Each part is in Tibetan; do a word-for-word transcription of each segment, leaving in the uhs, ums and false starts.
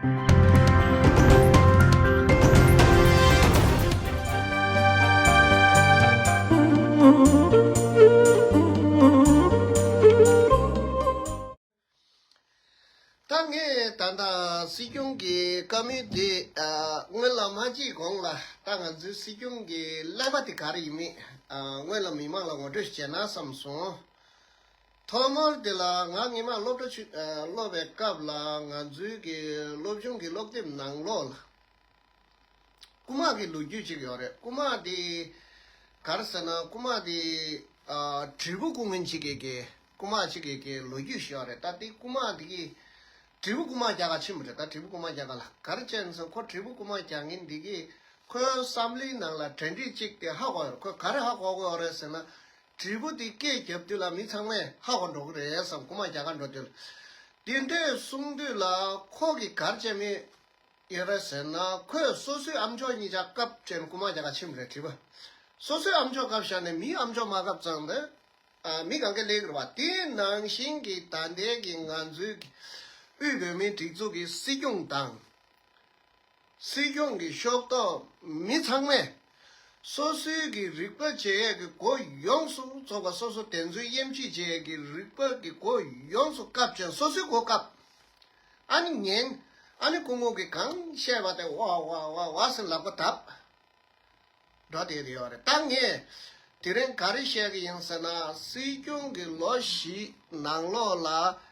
ད་ངས་ད་ལྟ་སྲིད་སྐྱོང་གི་བཀའ་མོལ་འདི་ཨ། སྔོན་ལ་མ་བྱས་གོང་ལ་ད་ང་ཚོའི་སྲིད་སྐྱོང་གི་ཀླད་པ་དེ་ག་རེ་ཡིན་མིན་ཨ། སྔོན་ལ་མི་མང་ལ་ངོ་སྤྲོད་བྱས་ན་བསམ་སོང་། ཐོག་མར་དེ་ལ་ང་སྔོན་མ་སློབ་གྲྭ་ཆུ་ཨ། སློབ་པའི་སྐབས་ལ་ང་ཚོའི་གི་སློབ་ཆུང་གི་སློབ་དེབ་ནང་ལོགས་ལ། རྐུ་མ་གི་ལོ་རྒྱུས་ཅིག་ཡོད་རེད། རྐུ་མ་དེ་ག་རེ་ཟེར་ན། རྐུ་མ་དེ་ཨ། དྲིལ་བུ་རྐུ་མཁན་ཅིག་གི་གི་རྐུ་མ་ཅིག་གི་གི་ལོ་རྒྱུས་ཤིག་ཡོད་རེད། ད་དེ་རྐུ་མ་དེ་གི་དྲིལ་བུ་རྐུ་མ་རྒྱག་ག་ཕྱིན་པ་རེད། ད་དྲིལ་བུ་རྐུ་མ་རྒྱག་ག་ལ་ག་རེ་བྱས་ན་ཟེར། ཁོ་དྲིལ་བུ་རྐུ་མ་རྒྱག་མཁན་དེ་གི་ཁོའི་བསམ་བློའི་ནང་ལ་གྲ་སྒྲིག་ཅིག་དེ་ཧ་གོ་ཡོད་རེད། ཁོས་ག་རེ་ཧ་གོ་གི་ཡོད་རེད་ཟེར་ན། དྲིལ་བུ་དེ་སྐད་རྒྱབ་དུས་ལ་མི་ཚང་མས་ཧ་གོ་འགྲོ་གི་རེད་བསམ། རྐུ་མ་རྒྱག་ག་འགྲོ་དུས་ལ། དེ་འདྲས་གསུང་དུས་ལ་ཁོ་གིས་ག་རེ་བྱས་མེད། ཡོད་རེད་ཟེར་ན། ཁོས་སོ་སོའི་ཨམ་ཅོག་གཉིས་ཆ་བཀབ་བྱས་ནས་རྐུ་མ་རྒྱག་ག་ཕྱིན་པ་རེད། དྲིལ་བུ། སོ་སོའི་ཨམ་ཅོག་བཀབ་བཞག་ནས་མིའི་ཨམ་ཅོག་མ་བཀབ་ཙང་དེ། ཨ། མི་གང་ག་ལས་ཀྱི་རེད་བ། དེ་ནང་བཞིན་གྱི་ད་ལྟའི་གི་ང་ཚོའི་གི་དབུས་བོད་མིའི་སྒྲིག་འཛུགས་ཀྱི་སྲིད་སྐྱོང་དང་། སྲིད་སྐྱོང་གི་ཤོག་ཐོག་མི་ཚང་མས་སོ་སོའི་གི་རིག་པ་བྱེད་ཡས་ཀྱི་སྒོ་ཡོངས་སུ་རྫོགས་པ། སོ་སོ་དེ་ཚོའི་དབྱེ་འབྱེད་བྱེད་ཡས་ཀྱི་རིག་པ་གི་སྒོ་ཡོངས་སུ་བཀབ་བྱས། སོ་སོའི་སྒོ་བཀབ། ཨ་ནི་ཉན། ཨ་ནི་སྐུ་ངོ་གིས་གང་བཤད་པ་དེ་ཝ་ཝ་ཝ་ཝ་ཟེར་ལག་པ་བརྡབ། འགྲོ་བསྡད་ཡོད་རེད། ད་ངས་དེ་རིང་ག་རེ་བཤད་ཀྱི་ཡིན་ཟེར་ན། སྲིད་སྐྱོང་གིས་ལོ་བཞི་ནང་ལོགས་ལ་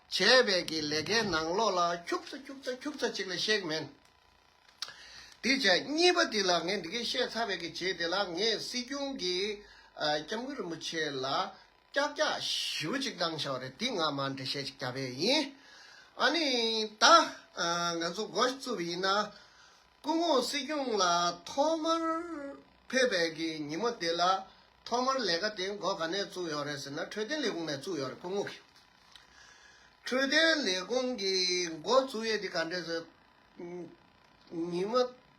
བྱས་པའི་གི་ལས་ཀའི་ནང་ལོགས་ལ་ཁྱུག་ཙམ་ཁྱུག་ཙམ་ཁྱུག་ཙམ་ཅིག་ལས་བཤད་ཀྱི་མེད། དེ་བྱས་གཉིས་པ་དེ་ལ་ངས་འདི་གའི་བཤད་ཚར་བའི་གི་རྗེས་དེ་ལ་ངས་སྲིད་སྐྱོང་གིས་ཨ། སྐྱབས་མགོན་རིན་པོ་ཆེ་ལ་ཀྱག་ཀྱག་ཞེ་པོ་ཅིག་བཏང་བཞག་པ་རེད། འདི་ང་མར་འགྲེལ་བཤད་ཅིག་རྒྱབ་པ་ཡིན། ཨ་ནི་ད་ཨ། ང་ཚོ་འགོ་བཙུགས་པ་ཡིན་ན། སྐུ་ངོ་སྲིད་སྐྱོང་ལ་ཐོག་མར་ཕེབས་པའི་གི་ཉིན་མོ་དེ་ལ། ཐོག་མར་ལས་ཀ་དེ་འགོ་ག་ནས་བཙུགས་ཡོད་རེད་ཟེར་ན། འཕྲོད་བསྟེན་ལས་ཁུངས་ནས་བཙུགས་ཡོད་རེད། སྐུ་ངོ་གིས། འཕྲོད་བསྟེན་ལས་ཁུངས་ཀྱི་འགོ་བཙུགས་ཡས་དེ་ག་འདྲས་ཟེར། ཉི་མ་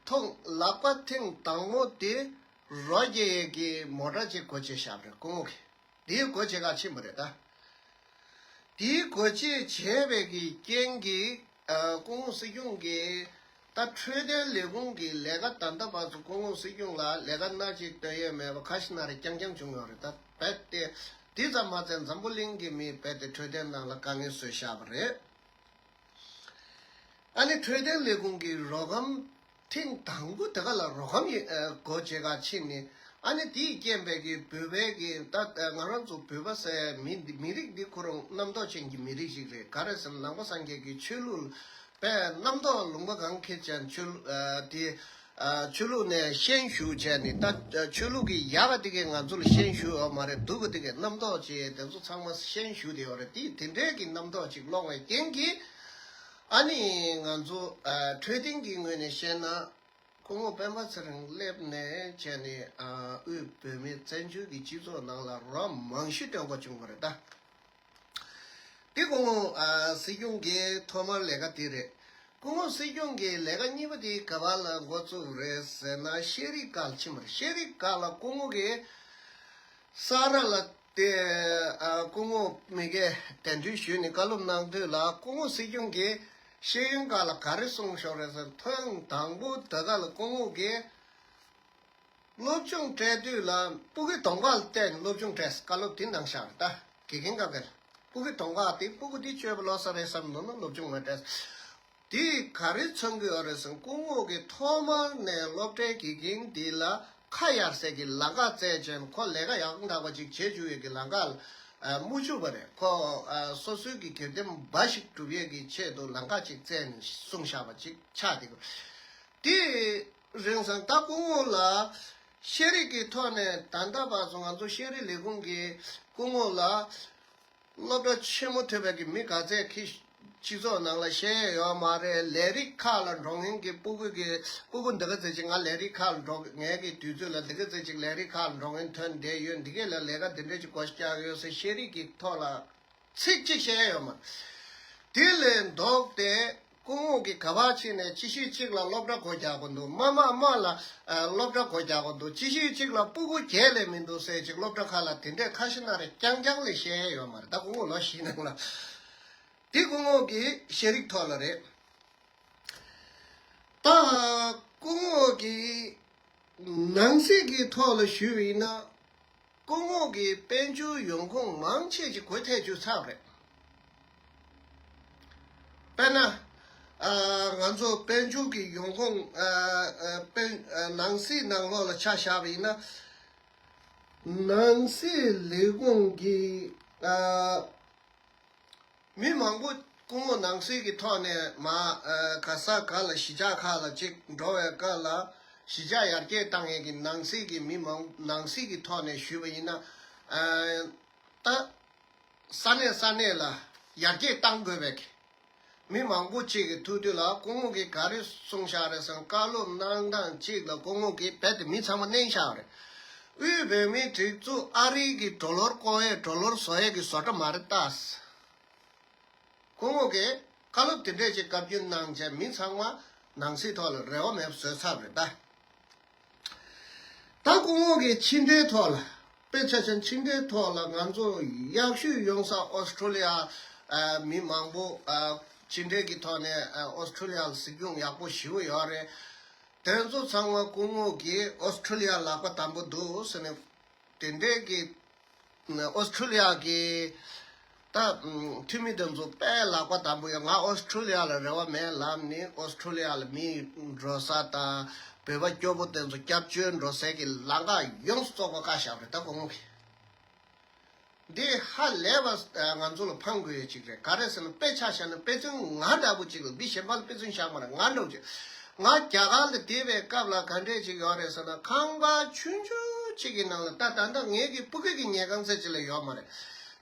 ཐོག་ལག་པ་ཐེངས་དང་པོ་དེ་རོ་རྒྱག་ཡས་ཀྱི་མོ་ཊ་ཅིག་སྒོ་འབྱེད་བཞག་པ་རེད། སྐུ་ངོ་གིས། དེའི་སྒོ་འབྱེད་ག་ཕྱིན་པ་རེད་ད། དེའི་སྒོ་འབྱེད་བྱས་པའི་གི་རྐྱེན་གྱིས་ཨ། སྐུ་ངོ་སྲིད་སྐྱོང་གིས་ད་འཕྲོད་བསྟེན་ལས་ཁུངས་ཀྱི་ལས་ཀ་ད་ལྟ་བར་དུ་སྐུ་ངོ་སྲིད་སྐྱོང་ལ་ལས་ཀ་སྣ་གཅིག་སྟོན་ཡས་མེད་པ་ཁ་ཤས་ན་རེ་རྐྱང་རྐྱང་བྱུང་ཡོད་རེད། ད་རྦད་དེ་དེ་ཙམ་མ་ཚད་འཛམ་བུ་གླིང་གི་མི་རྦད་དེ་འཕྲོད་བསྟེན་ནང་ལ་དཀའ་ངལ་བཟོས་བཞག་པ་རེད། ཨ་ནི་འཕྲོད་བསྟེན་ལས་ཁུངས་ཀྱི་རོ་སྒམ་ཐེངས་དང་པོ་དེ་ག་ལ་རོ་སྒམ་ཡིན་ཨ། སྒོ་འབྱེད་ག་ཕྱིན་ནས། ཨ་ནི་དེའི་རྐྱེན་པས་ཀྱི་བོད་པའི་གི་ད་ང་རང་ཚོ་བོད་པ་ཟེར་མི་འདི་མི་རིགས་འདི་ཁོ་རང་རྣམ་རྟོག་ཅན་གྱི་མི་རིགས་ཤིག་རེད། ག་རེ་ཟེར་ན་ནང་པ་སངས་རྒྱས་ཀྱི་ཆོས་ལུགས་པས་རྣམ་རྟོག་ལུང་པ་གང་འཁེལ་ཅན་ཆོས་ལུགས་ཨ། དེ་ཨ། ཆོས་ལུགས་ནས་ཤན་ཞུགས་བྱས་ནས། ད་ཆོས་ལུགས་ཀྱི་ཡག་ག་དེ་གས་ང་ཚོ་ལ་ཤན་ཞུགས་ཡོད་མ་རེད། སྡུག་ག་དེ་གས་རྣམ་རྟོག་ཅན་དེ་ཚོ་ཚང་མ་ཤན་ཞུགས་བསྡད་ཡོད་རེད། དེ་དེ་འདྲའི་གི་རྣམ་རྟོག་ཅིག་སློང་བའི་རྐྱེན་གྱིས། ཨ་ནི་ང་ཚོ་ཨ། འཕྲོད་བསྟེན་གྱི་ངོས་ནས་བཤད་ན། སྐུ་ངོ་སྤེན་པ་ཚེ་རིང་སླེབས་ནས་བྱས་ནས་ཨ། དབུས་བོད་མིའི་བཙན་བྱོལ་གྱི་སྤྱི་ཚོགས་ནང་ལ་རོ་མང་ཤོས་སྟོན་དགོས་བྱུང་བ་རེད་ད། འདི་སྐུ་ངོ་ཨ། སྲིད་སྐྱོང་གི་ཐོག་མར་ལས་ཀ་དེ་རེད། སྐུ་ངོ་སྲིད་སྐྱོང་གི་ལས་ཀ་གཉིས་པ་དེ་ག་པ་ལ་འགོ་བཙུགས་རེད་ཟེར་ན། ཤེས་རིག་ཁག་ལ་ཕྱིན་པ་རེད། ཤེས་རིག་ཁག་ལ་སྐུ་ངོ་གིས་ས་ར་ལ། དེ་ཨ། སྐུ་ངོ་མི་གས་གདན་འདྲེན་ཞུས་ནས་བཀའ་སློབ་གནང་དུས་ལ། སྐུ་ངོ་སྲིད་སྐྱོང་གིས་ཤེས་ཡོན་ཁག་ལ་ག་རེ་གསུངས་བཞག་རེད་ཟེར། ཐེངས་དང་པོ་དེ་ག་ལ་སྐུ་ངོ་གིས་སློབ་སྦྱོང་སྤྲད་དུས་ལ་སྤུ་གུའི་གདོང་ཁ་ལ་བལྟས་ནས་སློབ་སྦྱོང་སྤྲད། བཀའ་སློབ་དེ་གནང་བཞག་རེད། ད་དགེ་རྒན་ཁག་གིས་སྤུ་གུའི་གདོང་ཁ་དེ། སྤུ་གུ་དེ་སྤྱོད་པ་ལོག་ས་རེད་བསམ་འདུག་ན་སློབ་སྦྱོང་མ་སྤྲད། དེས་ག་རེ་མཚོན་གྱི་ཡོད་རེད་ཟེར་ན། སྐུ་ངོ་གིས་ཐོག་མར་ནས་སློབ་གྲྭའི་དགེ་རྒན་འདི་ལ་ཁ་གཡར་སའི་གི་ལམ་ཁ་བཙལ་བྱས་ནས། ཁོ་ལས་ཀ་ཡང་དག་པ་ཅིག་བྱེད་བཅུག་ཡས་ཀྱི་ལམ་ཁ་ལ་ཨ། མུ་བཅུག་པ་རེད། ཁོ་ཨ། སོ་སོའི་གི་སྒེར་སྡེ་འབའ་ཞིག་སྒྲུབ་ཡས་ཀྱི་ཆེད་དུ་ལམ་ཁ་ཅིག་བཙལ་ནས་གསུངས་བཞག་པ་ཅིག་ཆགས་བསྡད་ཀྱི། དེ་རིང་སང་ད་སྐུ་ངོ་ལ་ཤེས་རིག་གི་ཐོག་ནས། ད་ལྟ་བར་དུ་ང་ཚོ་ཤེས་རིག་ལས་ཁུངས་ཀྱིས་སྐུ་ངོ་ལ་སློབ་གྲྭ་ཆེན་མོ་ཐོན་པའི་གི་མི་ག་ཚད་ཀྱིས་སྤྱི་ཚོགས་ནང་ལ་བཤད་ཡོད་མ་རེད། ལས་རིགས་ཁག་ལ་འགྲོ་མཁན་གྱི་སྤུ་གུ་གི་སྤུ་གུ་འདི་ག་ཚོད་ཅིག་ང་ལས་རིགས་ཁག་ལ་འགྲོ། ངའི་གི་དུས་ཚོད་ལ་འདི་ག་ཚོད་ཅིག་ལས་རིགས་ཁག་ལ་འགྲོ་མཁན་ཐོན་བསྡད་ཡོད། འདི་གས་ལ་ལས་ཀ་འདི་འདྲ་ཅིག་སྒོ་བརྒྱབ་ཡོད་ཟེར། ཤེས་རིག་གི་ཐོག་ལ་ཚིག་གཅིག་བཤད་ཡོད་མ་རེད། དེ་ལས་ལྡོག་སྟེ་སྐུ་ངོ་གིས་ག་པར་ཕྱིན་ནས་ཅི་ཞིག་ཅིག་ལ་སློབ་གྲྭ་སྒོ་རྒྱག་དགོས་འདུག། མ་མ་མ་ལ་ཨ། སློབ་གྲྭ་སྒོ་རྒྱག་དགོས་འདུག། ཅི་ཞིག་ཅིག་ལ་སྤུ་གུ་བརྒྱད་ལས་མི་འདུག་ཟེར་ཅིག་སློབ་གྲྭ་ཁག་ལ་དེ་འདྲས་ཁ་ཤས་ན་རེ་རྐྱང་རྐྱང་ལས་བཤད་ཡོད་མ་རེད། ད་སྐུ་ངོ་ལོ་བཞི་ནང་ལ། དེ་སྐུ་ངོ་གི་ཤེས་རིག་ཐོག་ལ་རེད། གི་ནང་སྲིད་ཀྱི་ཐོག་ལ་ཞུས་པ་ཡིན་ན། སྐུ་ངོ་གིས་དཔལ་འབྱོར་ཡོང་ཁུངས་མང་ཆེ་ཅིག་བཀོད་ཐད་བཅུག་ཚར་བ་རེད། དཔེར་ན། ཨ། ང་ཚོ་དཔལ་འབྱོར་གྱི་ཡོང་ཁུངས། ཨ། ཨ། དཔལ། ཨ། ནང་སྲིད་ནང་ལོགས་ལ་ཆ་བཞག་པ་ཡིན་ན། ནང་སྲིད་ལས་ཁུངས་ཀྱི། ཨ། མི་མང་པོ་སྐུ་ངོ་ནང་སྲིད་ཀྱི་ཐོག་ནས་མ། ཨ། ག་ས་ག་ལ་གཞིས་ཆགས་ཁག་ལ་ཅིག་འགྲོ་བའི་སྐབས་ལ། གཞིས་ཆགས་ཡར་རྒྱས་བཏང་ཡས་ཀྱི་ནང་སྲིད་ཀྱི་མི་མང་། ནང་སྲིད་ཀྱི་ཐོག་ནས་ཞུས་པ་ཡིན་ན། ཨ། ད་ས་གནས་ས་གནས་ལ་ཡར་རྒྱས་གཏང་དགོས་པའི་གི། མི་མང་པོ་ཅིག་གིས་ཐུག་དུས་ལ་སྐུ་ངོ་གིས་ག་རེ་གསུངས་བཞག་རེད་ཟེར་ན། བཀའ་སློབ་གནང་སྟངས་ཅིག་ལ་སྐུ་ངོ་གིས་རྦད་དེ་མི་ཚང་མ་མནན་བཞག་རེད། དབུས་བོད་མིའི་སྒྲིག་འཛུགས་ཨ་རི་གི་ཌོ་ལར་བཀོག་ཡས། ཌོ་ལར་བཟོ་ཡས་ཀྱི་བཟོ་གྲྭ་མ་རེད་ད། སྐུ་ངོ་གིས་བཀའ་སློབ་དེ་འདྲས་ཅིག་བཀའ་བཀྱོན་གནང་བྱས། མི་ཚང་མ་ནང་སྲིད་ཐོག་ལ་རེ་བ་མེད་པ་བཟོས་ཚར་རེད་ད། ད་སྐུ་ངོ་གིས་ཕྱི་འབྲེལ་ཐོག་ལ། དཔེ་ཆ་ཆ་ཕྱི་འབྲེལ་ཐོག་ལ་ང་ཚོ་ཡག་ཤོས་ཡོང་ས། ཨོ་སི་ཁྲུ་ལི་ཡ། ཨ། མི་མང་པོ། ཨ། ཕྱི་འབྲེལ་གྱི་ཐོག་ནས། ཨ། ཨོ་སི་ཁྲུ་ལི་ཡ་ལ་གཟིགས་སྐྱོང་ཡག་པོ་ཞེ་པོ་ཡོད་རེད། དེ་ཚོ་ཚང་མ་སྐུ་ངོ་གིས་ཨོ་སི་ཁྲུ་ལི་ཡ་ལག་པ་དམ་པོ་འདུག་ཟེར་ནས། དེ་འདྲས་ཀྱི་ཨོ་སི་ཁྲུ་ལི་ཡ་གི་ད་འཐུས་མི་དེ་ཚོ་དཔེ་ལག་པ་དམ་པོ་ཡོད། ང་ཨོ་སི་ཁྲུ་ལི་ཡ་ལ་རེ་བ་མེད་ལབ་ནས། ཨོ་སི་ཁྲུ་ལི་ཡ་ལ་མི་འགྲོ་ས་དང་། བོད་པ་སྐྱོ་པོ་དེ་ཚོ་སྐྱབས་བཅོལ་འགྲོ་སའི་གི་ལམ་ཁ་ཡོངས་སུ་རྫོགས་པ་བཀག་བཞག་པ་རེད་ད་སྐུ་ངོ་གིས། འདི་ཧ་ལས་པ་ང་ཚོ་ལ་ཕངས་དགོས་ཡ་ཅིག་རེད། ག་རེ་ཟེར་ན། དཔེ་ཆ་བཞག་ན་དཔེ་མཚོན་ང་འདྲ་པོ་ཅིག་ལ། མི་གཞན་པ་ལ་དཔེ་མཚོན་བཞག་མ་རེད། ང་འདྲ་པོ་ཅིག། ང་རྒྱ་གར་ལ་བསྡད་པའི་སྐབས་ལ་ག་འདྲས་ཅིག་ཡོད་རེད་ཟེར་ན། ཁང་པ་ཆུང་ཆུང་ཅིག་གི་ནང་ལ། ད་ད་ལྟ་ངེད་ཀྱི་སྤུ་གུ་གི་ཉལ་ཁང་ཚད་ཅིག་ལས་ཡོད་མ་རེད།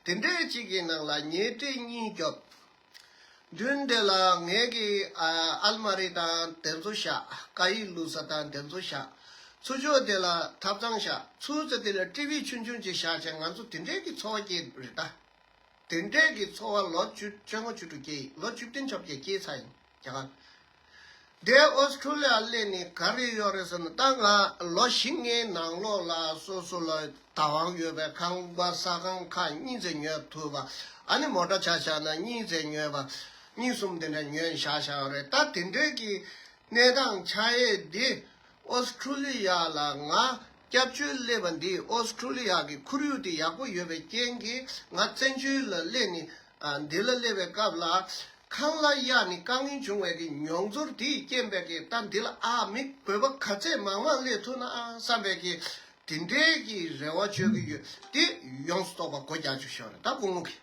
དེ་འདྲས་ཅིག་གི་ནང་ལ་ཉལ་ཁྲི་གཉིས་རྒྱོབ། མདུན་དེ་ལ་ངེད་ཀྱི། ཨ། ཨལ་མ་རི་དང་དེ་ཚོ་བཞག། ཀ་ཡིག་བླུག་ས་དང་དེ་ཚོ་བཞག། ཚུར་ཕྱོགས་དེ་ལ་ཐབ་ཚང་བཞག། ཚུར་ཚོ་དེ་ལ་ཊི་ཝི་ཆུང་ཆུང་ཅིག་བཞག་བྱས། ང་ཚོ་དེ་འདྲས་ཀྱི་འཚོ་བ་སྐྱེལ་རེད་ད། དེ་འདྲས་ཀྱི་འཚོ་བ་ལོ་བཅུ། བཅོ་ལྔ་བཅུ་དྲུག་སྐྱེལ། ལོ་བཅུ་བདུན་བཅོ་བརྒྱད་སྐྱེལ་ཚར་ཡིན། རྒྱ་གར། དེ་ཨོ་སི་ཁྲུ་ལི་ཡ་སླེབས་ནས་ག་རེ་ཡོད་རེད་ཟེར་ན། ད་ང་ལོ་བཞི་ལྔའི་ནང་ལོགས་ལ་སོ་སོ་ལ་བདག་དབང་ཡོད་པའི་ཁང་པ། ས་ཁང་ཁག་གཉིས་ཙམ་ཉོ་ཐུབ་པ། ཨ་ནི་མོ་ཊ་ཆ་བཞག་ན་གཉིས་ཙམ་ཉོས་པ། གཉིས་གསུམ་དེ་འདྲ་ཉོས་བཞག་བཞག་ཡོད་རེད། ད་དེ་འདྲའི་གི་གནས་སྟངས་ཆགས་ཡས་འདི། ཨོ་སི་ཁྲུ་ལི་ཡ་ལ་ང་སྐྱབས་བཅོལ་སླེབས་པ་འདི། ཨོ་སི་ཁྲུ་ལི་ཡ་གི་ཁོར་ཡུག་དེ་ཡག་པོ་ཡོད་པའི་རྐྱེན་གྱིས། ང་བཙན་བྱོལ་ལ་སླེབས་ནས། ཨ། འདི་ལ་སླེབས་པའི་སྐབས་ལ། ཁང་གླ་གཡར་ནས་དཀའ་ངལ་བྱུང་བའི་གི་མྱོང་ཚོར་དེའི་རྐྱེན་པས་གི། ད་འདི་ལ། ཨ། མི་བོད་པ་ག་ཚད་མང་མང་སླེབས་ཐུབ་ན་ཨ་བསམ་པའི་གི་དེ་འདྲའི་གི་རེ་བ་བཅོལ་གི་ཡོད། དེ་ཡོངས་སུ་རྫོགས་པ་སྒོ་རྒྱག་བཅུག་ཤོག་རེད་ད་སྐུ་ངོ་གིས།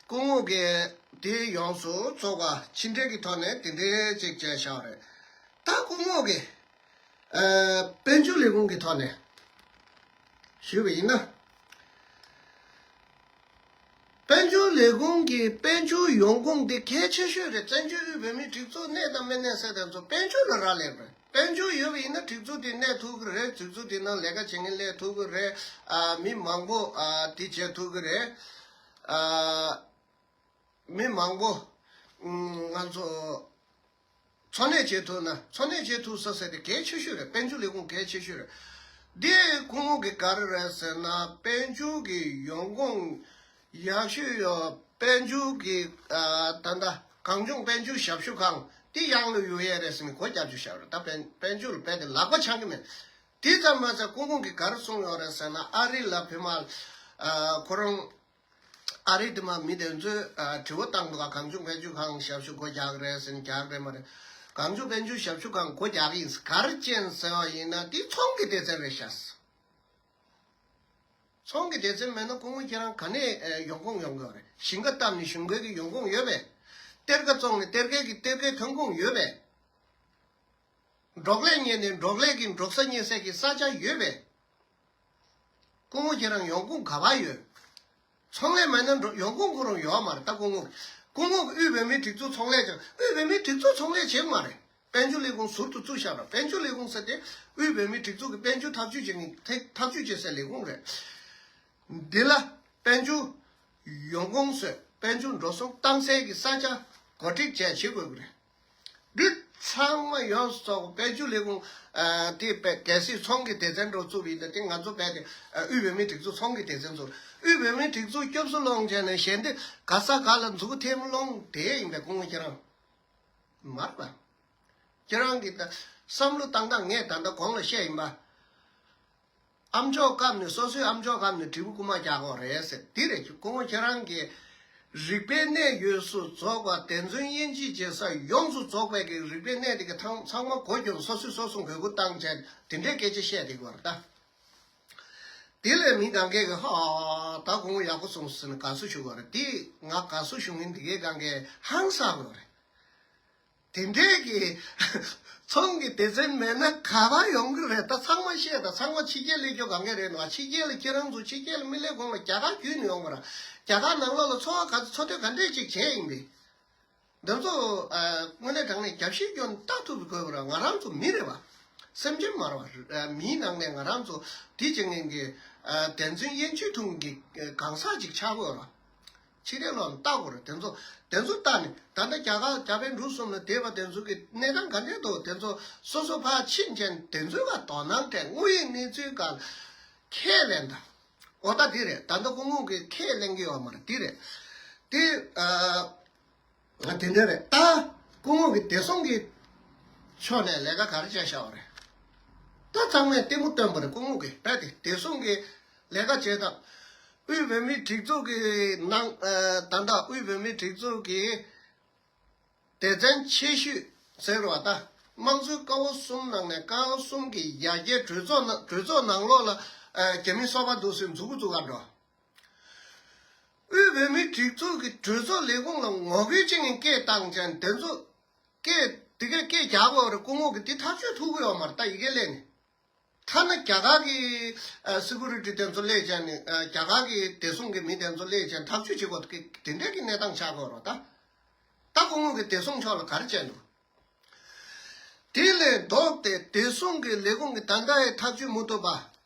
སྐུ་ངོ་གིས་དེ་ཡོངས་སུ་རྫོགས་པ་ཕྱི་འབྲེལ་གྱི་ཐོག་ནས་དེ་འདྲའི་ཅིག་བྱས་བཞག་རེད། ད་སྐུ་ངོ་གིས། ཨ། དཔལ་འབྱོར་ལས་ཁུངས་ཀྱི་ཐོག་ནས་ཞུས་པ་ཡིན་ན། དཔལ་འབྱོར་ལས་ཁུངས་ཀྱི་དཔལ་འབྱོར་ཡོང་ཁུངས་དེ་གལ་ཆེ་ཤོས་རེད། བཙན་བྱོལ་དབུས་བོད་མིའི་སྒྲིག་འཛུགས་གནས་དང་མི་གནས་ཟེར་དེ་ཚོ་དཔལ་འབྱོར་ལ་རག་ལས་པ་རེད། དཔལ་འབྱོར་ཡོད་པ་ཡིན་ན་སྒྲིག་འཛུགས་དེ་གནས་ཐུབ་ཀྱི་རེད། སྒྲིག་འཛུགས་དེ་ནང་ལས་ཀ་བྱེད་མཁན་སླེབས་ཐུབ་ཀྱི་རེད། ཨ། མི་མང་པོ། ཨ། དེ་བྱེད་ཐུབ་ཀྱི་རེད། ཨ། མི་མང་པོ། ཨུམ། ང་ཚོ་འཚོ་གནས་བྱེད་ཐུབ་ན། འཚོ་གནས་བྱེད་ཐུབ་ས་ཟེར་དེ་གལ་ཆེ་ཤོས་རེད། དཔལ་འབྱོར་ལས་ཁུངས་གལ་ཆེ་ཤོས་རེད། འདི་སྐུ་ངོ་གིས་ག་རེ་རེད་ཟེར་ན། དཔལ་འབྱོར་གྱི་ཡོང་ཁུངས་ཡག་ཤོས་ཡོད། དཔལ་འབྱོར་གྱི། ཨ། ད་ལྟ་གངས་ལྗོངས་དཔལ་འབྱོར་ཞབས་ཞུ་ཁང་དེ་ཡང་ལ་ཡོད་ཡས་རེད་ཟེར་ནས་སྒོ་རྒྱབ་བཅུག་བཞག་རེད། ད་དཔལ། དཔལ་འབྱོར་ལ་རྦད་དེ་ལག་པ་འཆང་གི་མེད། དེ་ཙམ་མ་ཟད་སྐུ་ངོ་གིས་ག་རེ་གསུངས་ཡོད་རེད་ཟེར་ན། ཨ་རི་ལ་བོད་མི། ཨ། ཁོ་རང་ཨ་རི་དེ་མ་མི་དེ་ཚོས། ཨ། དྲི་བ་བཏང་འདུག་ག། གངས་ལྗོངས་དཔལ་འབྱོར་ཁང་ཞབས་ཞུ་སྒོ་རྒྱག་གི་རེད་ཟེར་ནས། རྒྱག་གི་རེད་མ་རེད། གངས་ལྗོངས་དཔལ་འབྱོར་ཞབས་ཞུ་ཁང་སྒོ་རྒྱག་གི་ཡིན། ག་རེ་བྱས་ཟེར་བ་ཡིན་ན། དེ་ཚོང་གི་སྡེ་ཚན་རེད་ཤག། ཚོང་གི་སྡེ་ཚན་མེད་ན་སྐུ་ངོ་ཁྱེད་རང་ག་ནས། ཨ། ཡོང་ཁུངས་ཡོང་གི་རེད། ཞིང་ཁ་བཏབ་ནས་ཞིང་ཁའི་གི་ཡོང་ཁུངས་ཡོད་པས། གཏེར་ཁ་བཙོང་ནས་གཏེར་ཁའི་གི་གཏེར་ཁའི་ཐོན་ཁུངས་ཡོད་པས། འབྲོག་ལས་གཉེར་ནས་འབྲོག་ལས་ཀྱི་འབྲོག་ས་གཉེར་སའི་གི་ས་ཆ་ཡོད་པས། སྐུ་ངོ་ཁྱེད་རང་ཡོང་ཁུངས་ག་པར་ཡོད། ཚོང་ལས་མེད་ན་འགྲོ། ཡོང་ཁུངས་ཁོ་རང་ཡོད་མ་རེད། ད་སྐུ་ངོ། སྐུ་ངོ་གིས་དབུས་བོད་མིའི་སྒྲིག་འཛུགས་ཚོང་ལས་ཀྱང་། དབུས་བོད་མིའི་སྒྲིག་འཛུགས་ཚོང་ལས་བྱེད་ཀྱི་མ་རེད། དཔལ་འབྱོར་ལས་ཁུངས་ཟུར་དུ་བཙུགས་བཞག་པ། དཔལ་འབྱོར་ལས་ཁུངས་ཟེར་དེ་དབུས་བོད་མིའི་སྒྲིག་འཛུགས་ཀྱི་དཔལ་འབྱོར་ཐག་གཅོད་བྱེད་མཁན། ཐག་གཅོད་བྱེད་སའི་ལས་ཁུངས་རེད། འདི་ལ་དཔལ་འབྱོར་ཡོང་ཁུངས་ཟེར། དཔལ་འབྱོར་འགྲོ་སོང་བཏང་སའི་གི་ས་ཆ་གོ་སྒྲིག་བྱས་བྱེད་དགོས་ཀྱི་རེད། འདི་ཚང་མ་ཡོངས་སུ་རྫོགས་པ་དཔལ་འབྱོར་ལས་ཁུངས། ཨ། དེ་དཔེ་གལ་སྲིད་ཚོང་གི་སྡེ་ཚན་འདྲ་བཙུགས་པ་ཡིན་ན། དེ་ང་ཚོ་རྦད་དེ། ཨ། དབུས་བོད་མིའི་སྒྲིག་འཛུགས་ཚོང་གི་སྡེ་ཚན་བཙུགས། དབུས་བོད་མིའི་སྒྲིག་འཛུགས་སྐྱོབ་གསོ་སློང་བྱས་ནས་གཞན་དེ་ག་ས་ག་ལ་མཛུབ་གུ་འཐེན་སློང་དེ་ཡིན་པས་སྐུ་ངོ་ཁྱེད་རང་མ་རེད་པ། ཁྱེད་རང་གི་ད་བསམ་བློ་བཏང་སྟངས་ངས་ད་ལྟ་གོང་ལ་བཤད་ཡིན་པ། ཨ་མཆོག་བཀབ་ནས་སོ་སོའི་ཨ་མཆོག་བཀབ་ནས་དྲིལ་བུ་རྐུ་མ་རྒྱག་གོ་རེད་ཟེར་འདི་རེད། སྐུ་ངོ་ཁྱེད་རང་གིས་རིག་པའི་གནས་ཡོངས་སུ་རྫོགས་པ་སྡེ་བཙོན་དབྱེ་འབྱེད་བྱེད་ས་ཡོངས་སུ་རྫོགས་པའི་གི་རིག་པའི་གནས་དེ་གི་ཚང་ཚང་མ་གོ་གྱོན་སོ་སོས་སོ་སོ་འགོད་སྐུལ་བཏང་བྱས་དེ་འདྲའི་སྐད་ཆ་བཤད་བསྡད་ཀྱི་ཡོད་རེད་ད། དེ་ལས་མི་གང་གས་ཀྱི་ཧ་ད་སྐུ་ངོ་ཡག་པོ་གསུངས་ཟེར་ནས་དགའ་བསུ་ཞུ་གི་ཡོད་རེད། དེ་ང་དགའ་བསུ་ཞུ་མཁན་དེ་གས་གང་གས་ཧང་སངས་ཡོད་རེད། དེ་འདྲས་ཀྱི་ཚོང་གི་སྡེ་ཚན་མེད་ན་ག་པར་ཡོང་གི་རེད། ད་ཚང་མ་བཤད། ད་ཚང་མ་ཕྱི་རྒྱལ་སླེབས་རྒྱུ་གང་ག་རེད་ནོ། ཕྱི་རྒྱལ་ལ་ཁྱེད་རང་ཚོ་ཕྱི་རྒྱལ་ལ་མི་སླེབས་གོང་ལ་རྒྱ་གར་བརྒྱུད་ནས་ཡོང་བ་ར། རྒྱ་གར་ནང་ལོགས་ལ་འཚོ་བ་ག་ཚོད་འཚོ་སྡོད་ག་འདྲས་ཅིག་བྱས་ཡིན་པས། འདི་ཚོ་ཨ་དངོས་གནས་དྲང་གནས་རྒྱབ་བཤིག་རྒྱུ་ནི་ལྟ་ཐུབ་པའི་དགོས་པ་ར། ང་རང་ཚོ་མི་རེད་བ། སེམས་ཅན་མ་རེད་བ། ཨ་མིའི་ནང་ནས་ང་རང་ཚོ་དེ་བྱེད་མཁན་གྱི་ཨ་སྡེ་བཙོན་དབྱེ་འབྱེད་ཁྲིམས་ཀྱི་གང་ཟག་ཅིག་ཆགས་དགོས་ར། ཕྱི་རྒྱལ་ལ་ལྟ་དགོས་རེད། དེ་ཚོ་དེ་ཚོ་ལྟ་ནས་ད་ལྟ་རྒྱ་གར་རྒྱ་བལ་འབྲུག་གསུམ་ལ་བསྡད་པ་དེ་ཚོ་གི་གནས་སྟངས་ག་འདྲས་འདུག་དེ་ཚོ་སོ་སོ་ཕར་ཕྱིན་བྱས་དེ་ཚོའི་ག་དོ་སྣང་སྤྲད། དངོས་ཡོད་གནས་ཚུལ་ག་ཁས་ལེན་དང་། འོ་ད་འདི་རེད། ད་ལྟ་སྐུ་ངོ་གིས་ཁས་ལེན་གྱི་ཡོད་མ་རེད། འདི་རེད། དེ་ཨ་དེ་འདྲ་རེད། ད་སྐུ་ངོ་གིས་བདེ་སྲུང་གི་ཕྱོགས་ནས་ལས་ཀ་ག་རེ་བྱས་བཞག་པ་རེད། ད་ཚང་མས་ལྟད་མོ་སྟོན་པ་རེད། སྐུ་ངོ་གིས་རྦད་དེ་བདེ་སྲུང་གི་ལས་ཀ་བྱས་དང་། དབུས་བོད་མིའི་སྒྲིག་འཛུགས་ཀྱི་ནང་ཨ་ད་ལྟ་དབུས་བོད་མིའི་སྒྲིག་འཛུགས་ཀྱི་སྡེ་ཚན་ཆེ་ཤོས་ཟེར་བ་ད། དམངས་གཙོའི་ཀ་བ་གསུམ་ནང་ནས་ཀ་བ་གསུམ་གྱི་ཡར་རྒྱས་གྲོས་ཚོགས་ནང་གྲོས་ཚོགས་ནང་ལོགས་ལ་ཨ་རྒྱ་མིའི་སོ་པ་འདུག་སེ་མཛུབ་གུ་བཙུགས་ག་འགྲོ། དབུས་བོད་མིའི་སྒྲིག་འཛུགས་ཀྱི་གྲོས་ཚོགས་ལས་ཁུངས་ལ་ངོ་རྒོལ་བྱེད་མཁན་སྐད་བཏང་ཅན་དེ་ཚོ་སྐད་དེ་གའི་སྐད་རྒྱག་དགོས་རེད། སྐུ་ངོ་གིས་འདི་ཐག་གཅོད་ཐུབ་ཀྱི་ཡོད་མ་རེད། ད་ཡི་གེ་ལས་ནས། ཐ་ན་རྒྱ་གར་གྱི་ཨ་སི་ཀུ་རི་ཊི་དེ་ཚོ་སླེབས་བྱས་ནས་ཨ་རྒྱ་གར་གྱི་བདེ་སྲུང་གི་མི་དེ་ཚོ་སླེབས་བྱས་ཐག་གཅོད་བྱེད་དགོས་ཀྱི་དེ་འདྲའི་གི་གནས་སྟངས་ཆགས་དགོས་རེད་ད། ད་སྐུ་ངོ་གིས་བདེ་སྲུང་ཕྱོགས་ལ་ག་རེ་བྱས་འདུག་དེ་ལས་ལྡོག་སྟེ་བདེ་སྲུང་གི་ལས་ཁུངས་ཀྱི་ད་ལྟ་ཡང་ཐག་གཅོད་མི་ཐུབ་པ།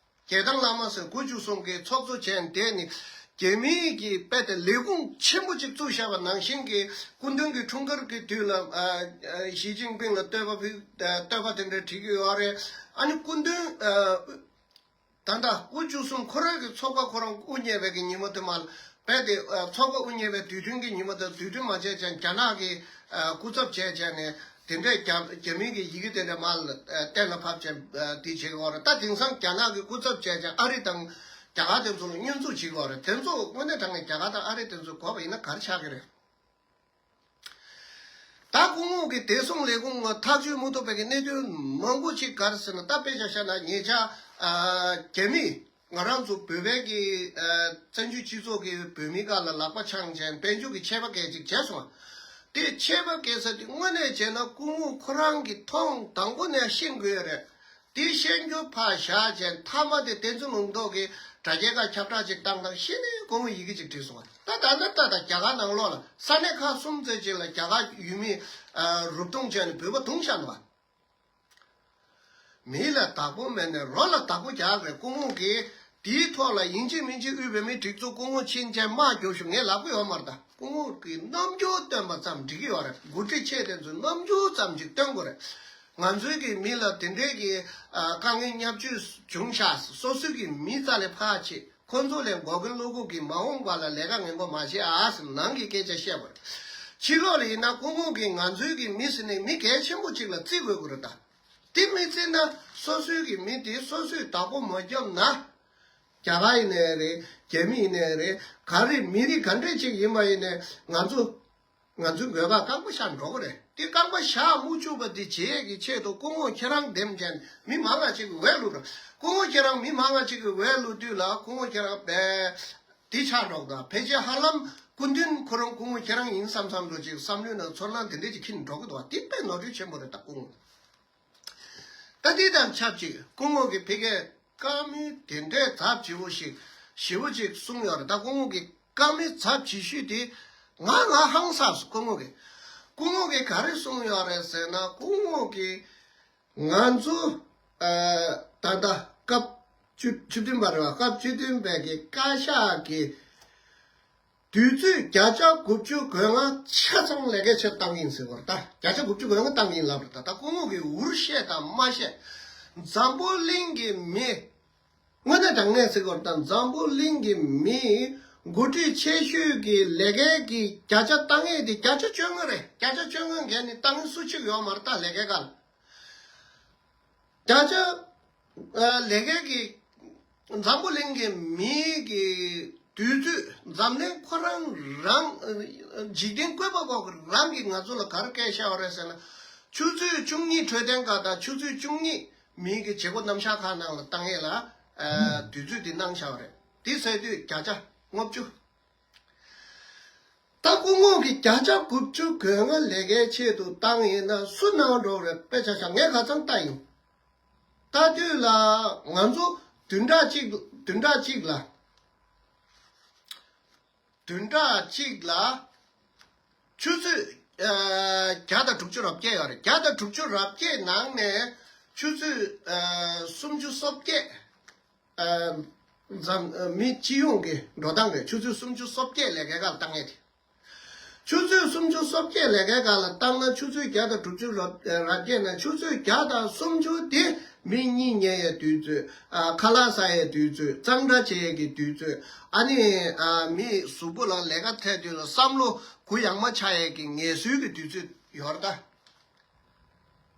རྒྱལ་ཐང་བླ་མ་ཟེར་དགུ་བཅུ་གསུམ་གྱི་ཚོགས་གཙོ་བྱས་ནས་བསྡད་ནས་རྒྱ་མིའི་གི་དཔེ་དེ་ལས་ཁུངས་ཆེན་པོ་ཅིག་བཙུགས་བཞག་པ་ནང་བཞིན་གྱི་སྐུ་མདུན་གྱི་འཁྲུངས་སྐར་གྱི་དུས་ལ་ཨ་ཨ་ཞི་ཅིན་ཕིང་ལ་བསྟོད་པ་ཕུལ་ཨ་བསྟོད་པ་དེ་འདྲ་བྲིས་ཀྱི་ཡོད་རེད། ཨ་ནི་སྐུ་མདུན་ཨ་ད་ལྟ་དབུ་བཅུ་གསུམ་ཁོ་རང་གི་ཚོགས་པ་ཁོ་རང་དབུ་བརྙེས་པའི་གི་ཉི་མ་དེ་མ་རྦད་དེ་ཨ་ཚོགས་པ་དབུ་བརྙེས་པའི་དུས་སྟོན་གྱི་ཉི་མ་དེ་དུས་སྟོན་མ་བྱས་ཀྱང་རྒྱ་ནག་གི་ཨ་སྐུ་ཚབ་བྱས་བྱས་ནས་དེ་འདྲས་རྒྱ་རྒྱ་མིའི་གི་ཡི་གེ་དེ་འདྲ་མ་ལ་ཨ་གཏན་ལ་ཕབ་བྱས་ཨ་དེ་བྱེད་ཀྱི་ཡོད་རེད། ད་དེང་སང་རྒྱ་ནག་གི་སྐུ་ཚབ་བྱས་ཀྱང་ཨ་རི་དང་རྒྱ་གར་དེ་ཚོ་ལ་བསྙོན་འཛུགས་བྱེད་ཀྱི་ཡོད་རེད། དེ་ཚོ་དངོས་གནས་དྲང་གནས་རྒྱ་གར་དང་ཨ་རི་དེ་ཚོ་དགོས་པ་ཡིན་ན་ག་རེ་ཆགས་ཀྱི་རེད། ད་སྐུ་ངོ་གི་བདེ་སྲུང་ལས་ཁུངས་ལ་ཐག་གཅོད་མི་ཐུབ་པའི་གི་གནད་དོན་མང་པོ་ཅིག་ག་རེ་ཟེར་ན། ད་དཔེ་ཆ་བཞག་ན་ཉེ་ཆར་ཨ་རྒྱ་མིས་ང་རང་ཚོ་བོད་པའི་གི་ཨ་བཙན་བྱོལ་སྤྱི་ཚོགས་ཀྱི་བོད་མི་སྒང་ལ་ལག་པ་འཆང་བྱས་དཔལ་འབྱོར་གྱི་ཆད་པ་བཀལ་ཅིག་བྱས་སོང་། དེ་ཆད་པ་བཀལ་ས་དེ་དངོས་གནས་བྱས་ན་སྐུ་ངོ་ཁོ་རང་གིས་ཐེངས་དང་པོ་ནས་ཤེས་དགོས་རེད། དེ་ཤེས་རྒྱུ་ཕར་བཞག་བྱས་མཐའ་མ་དེ་བསྟན་འཛིན་ལུང་རྟོགས་ཀྱིས་དྲ་རྒྱའི་ཁ་ཁྱབ་བསྒྲགས་ཅིག་བཏང་དང་ཤེས་ནས་སྐུ་ངོ་ཡི་གེ་ཅིག་བྲིས་སོང་བ། ད་ད་ལྟ་ད་ད་རྒྱ་གར་ནང་ལོགས་ལ་ས་གནས་ཁག་གསུམ་ཙམ་ཅིག་ལ་རྒྱ་གར་ཡུལ་མི་ཨ་རུབ་རྡུང་བྱས་ནས་འབོད་པ་བརྡུངས་བཞག་འདུག་བ། མི་ལ་བདག་པོ་མེད་ནས་རོ་ལ་བདག་པོ་རྒྱག་རེད། སྐུ་ངོ་གིས་དེའི་ཐོག་ལ་ཡིན་གཅིག་མིན་གཅིག་དབུས་བོད་མིའི་སྒྲིག་འཛུགས་སྐུ་ངོ་ཕྱིན་ཆད་དམག་རྒྱོབ་ཤོག་ངས་ལབ་ཀྱི་ཡོད་མ་རེད། ད་སྐུ་ངོ་གིས་རྣམ་འགྱུར་སྟོན་པ་ཙམ་འགྲིག་གི་ཡོད་རེད། འགོ་ཁྲིད་ཆེ་དེ་ཚོས་རྣམ་འགྱུར་ཙམ་ཅིག་སྟོན་དགོས་རེད། ང་ཚོའི་གི་མི་ལ་དེ་འདྲའི་གི་ཨ་དཀའ་ངལ་བརྙས་བཅོས་བྱུང་ཤག་སོ་སོའི་གི་མི་རྩ་ལས་ཕར་བྱེད། ཁོ་ཚོ་ལས་མགོ་རྒོལ་བློ་འགུག་གི་མ་འོངས་པ་ལ་ལས་ཀ་ངན་པ་མ་བྱེད་ཨ་ཟེར་ནང་གི་སྐད་ཆ་བཤད་པ་རེད། ཕྱི་ལོགས་ལ་ཡིན་ན་སྐུ་ངོ་གིས་ང་ཚོའི་གི་མི་ཟེར་ནས་མི་གལ་ཆེན་པོ་ཅིག་ལ་བརྩི་དགོས་ཀྱི་རེད་ད། དེ་མི་བརྩི་ན་སོ་སོའི་གི་མི་དེ་སོ་སོས་བདག་པོ་མ་བརྒྱབ་ན། རྒྱ་གར་ཡིན་ནའི་རེད། རྒྱ་མི་ཡིན་ནའི་རེད། ག་རེ་མི་རིགས་ག་འདྲས་ཅིག་ཡིན་པ་ཡིན་ནའི་ང་ཚོ་ང་ཚོའི་མགོའི་ཁ་རྐང་པ་བཞག་འགྲོ་གི་རེད། དེ་རྐང་པ་བཞག་མི་བཅུག་པ་དེ་བྱེད་ཡས་ཀྱི་ཆེད་དུ་སྐུ་ངོ་ཁྱེད་རང་འདེམས་བྱས་མི་མང་ང་ཅིག་གི་འོས་བླུགས་ར། སྐུ་ངོ་ཁྱེད་རང་མི་མང་ང་ཅིག་གི་འོས་བླུགས་དུས་ལ་སྐུ་ངོ་ཁྱེད་རང་བས་དེ་ཆགས་འགྲོ་གི་ད། ཕལ་ཆེར་ཧ་ལམ་སྐུ་མདུན་ཁོ་རང་སྐུ་ངོ་ཁྱེད་རང་ཡིན་བསམ་བསམ་འགྲོ་ཅིག་བསམ་བློའི་ནང་ཚོར་སྣང་དེ་འདྲས་ཅིག་འཁྱེར་ནས་འགྲོ་གི་འདུག་བ། དེ་དཔེ་ནོར་འཁྲུལ་ཆེན་པོ་རེད་ད་སྐུ་ངོ། ད་འདི་དང་ཆབས་ཅིག་སྐུ་ངོ་གིས་ཕ་གིར་བཀའ་མོལ་དེ་འདྲའི་ཚབས་ཆེ་བོ་ཞིག་ཞེ་པོ་ཅིག་གསུངས་ཡོད་རེད། ད་སྐུ་ངོ་གི་བཀའ་མོལ་ཚབས་ཆེ་ཤོས་དེ་ང་ང་ཧང་སངས་སོང་། སྐུ་ངོ་གིས་སྐུ་ངོ་གིས་ག་རེ་གསུངས་ཡོད་རེད་ཟེར་ན། སྐུ་ངོ་གིས་ང་ཚོ་ཨ་ད་ལྟ་སྐབས་བཅུ་བཅུ་བདུན་པ་རེད་བ། སྐབས་བཅུ་བདུན་པའི་གི་བཀའ་ཤག་གི་དུས་ཚོད་བརྒྱ་ཆ་དགུ་བཅུ་གོ་ལྔ་ཆ་ཚང་ལས་ཀའི་ཆེད་བཏང་གི་ཡིན་ཟེར་བ་རེད། ད་བརྒྱ་ཆ་དགུ་བཅུ་གོ་ལྔ་བཏང་གི་ཡིན་ལབ་རེད། ད་ད་སྐུ་ངོ་གིས་འུར་བཤད་དང་མ་བཤད། འཛམ་བུ་གླིང་གི་མི་དངོས་གནས་དྲང་གནས་ཟེར་བ་རེད། ད་འཛམ་བུ་གླིང་གི་མི་འགོ་ཁྲིད་ཆེ་ཤོས་ཀྱི་ལས་ཀའི་གི་བརྒྱ་ཆ་བཏང་ཡས་དེ་བརྒྱ་ཆ་བཅོ་ལྔ་རེད། བརྒྱ་ཆ་བཅོ་ལྔ་འགན་ནི་བཏང་སུ་གཅིག་ཡོད་མ་རེད། ད་ལས་ཀའི་སྒང་ལ། བརྒྱ་ཆ་ཨ་ལས་ཀའི་གི་འཛམ་བུ་གླིང་གི་མིའི་གི་དུས་ཚོད། འཛམ་གླིང་ཁོ་རང་རང་ཨ་འཇིག་རྟེན་བཀོད་པ་པོ་གི་རང་གིས་ང་ཚོ་ལ་ག་རེ་བཀལ་བཞག་པ་རེད་ཟེར་ན། ཆུ་ཚོད་བཅུ་གཉིས་འཕྲོད་བསྟེན་ཁང་དང་ཆུ་ཚོད་བཅུ་གཉིས་མིའི་གི་བྱེད་སྒོ་རྣམ་གཞག་ཁང་ནང་ལ་བཏང་ཡས་ལ་ཨ་དུས་ཚོད་འདི་གནང་བཞག་པ་རེད། འདི་ཟེར་དུས་བརྒྱ་ཆ་ལྔ་བཅུ། ད་སྐུ་ངོ་གིས་བརྒྱ་ཆ་དགུ་བཅུ་གོ་ལྔ་ལས་ཀའི་ཆེད་དུ་བཏང་ཡིན་ན་སུ་གནང་འགྲོ་རེད། དཔེ་ཆ་བཞག་ངས་ཁ་སང་ལྟ་ཡིན། ལྟ་དུས་ལ་ང་ཚོ་བདུན་ཕྲག་གཅིག་བདུན་ཕྲག་གཅིག་ལ། བདུན་ཕྲག་གཅིག་ལ་ཆུ་ཚོད་ཨ་བརྒྱ་དང་དྲུག་ཅུ་རེ་བརྒྱད་ཡོད་རེད། བརྒྱ་དང་དྲུག་ཅུ་རེ་བརྒྱད་ནང་ནས་ཆུ་ཚོད་ཨ་སུམ་ཅུ་སོ་བརྒྱད། ཨ་འཛམ་ཨ་མི་སྤྱི་ཡོངས་ཀྱི་འགྲོ་སྟངས་རེད། ཆུ་ཚོད་སུམ་ཅུ་སོ་བརྒྱད་ལས་ཀའི་སྒང་བཏང་ཡས་དེ། ཆུ་ཚོད་སུམ་ཅུ་སོ་བརྒྱད་ལས་ཀའི་སྒང་ལ་བཏང་ན་ཆུ་ཚོད་བརྒྱ་དང་དྲུག་ཅུ་རེ་བརྒྱད་ནས་ཆུ་ཚོད་བརྒྱ་དང་སུམ་ཅུ་དེ་མི་གཉིད་ཉལ་ཡས་དུས་ཚོད། ཨ་ཁ་ལག་ཟ་ཡས་དུས་ཚོད། གཙང་སྦྲ་བྱེད་ཡས་ཀྱི་དུས་ཚོད། ཨ་ནི་ཨ་མི་གཟུགས་པོ་ལ་ལས་ཀ་ཐེབས་དུས་ལ་བསམ་བློ་གུ་ཡངས་མ་ཆགས་ཡས་ཀྱི་ངལ་གསོའི་གི་དུས་ཚོད་ཡོད་རེད་ད།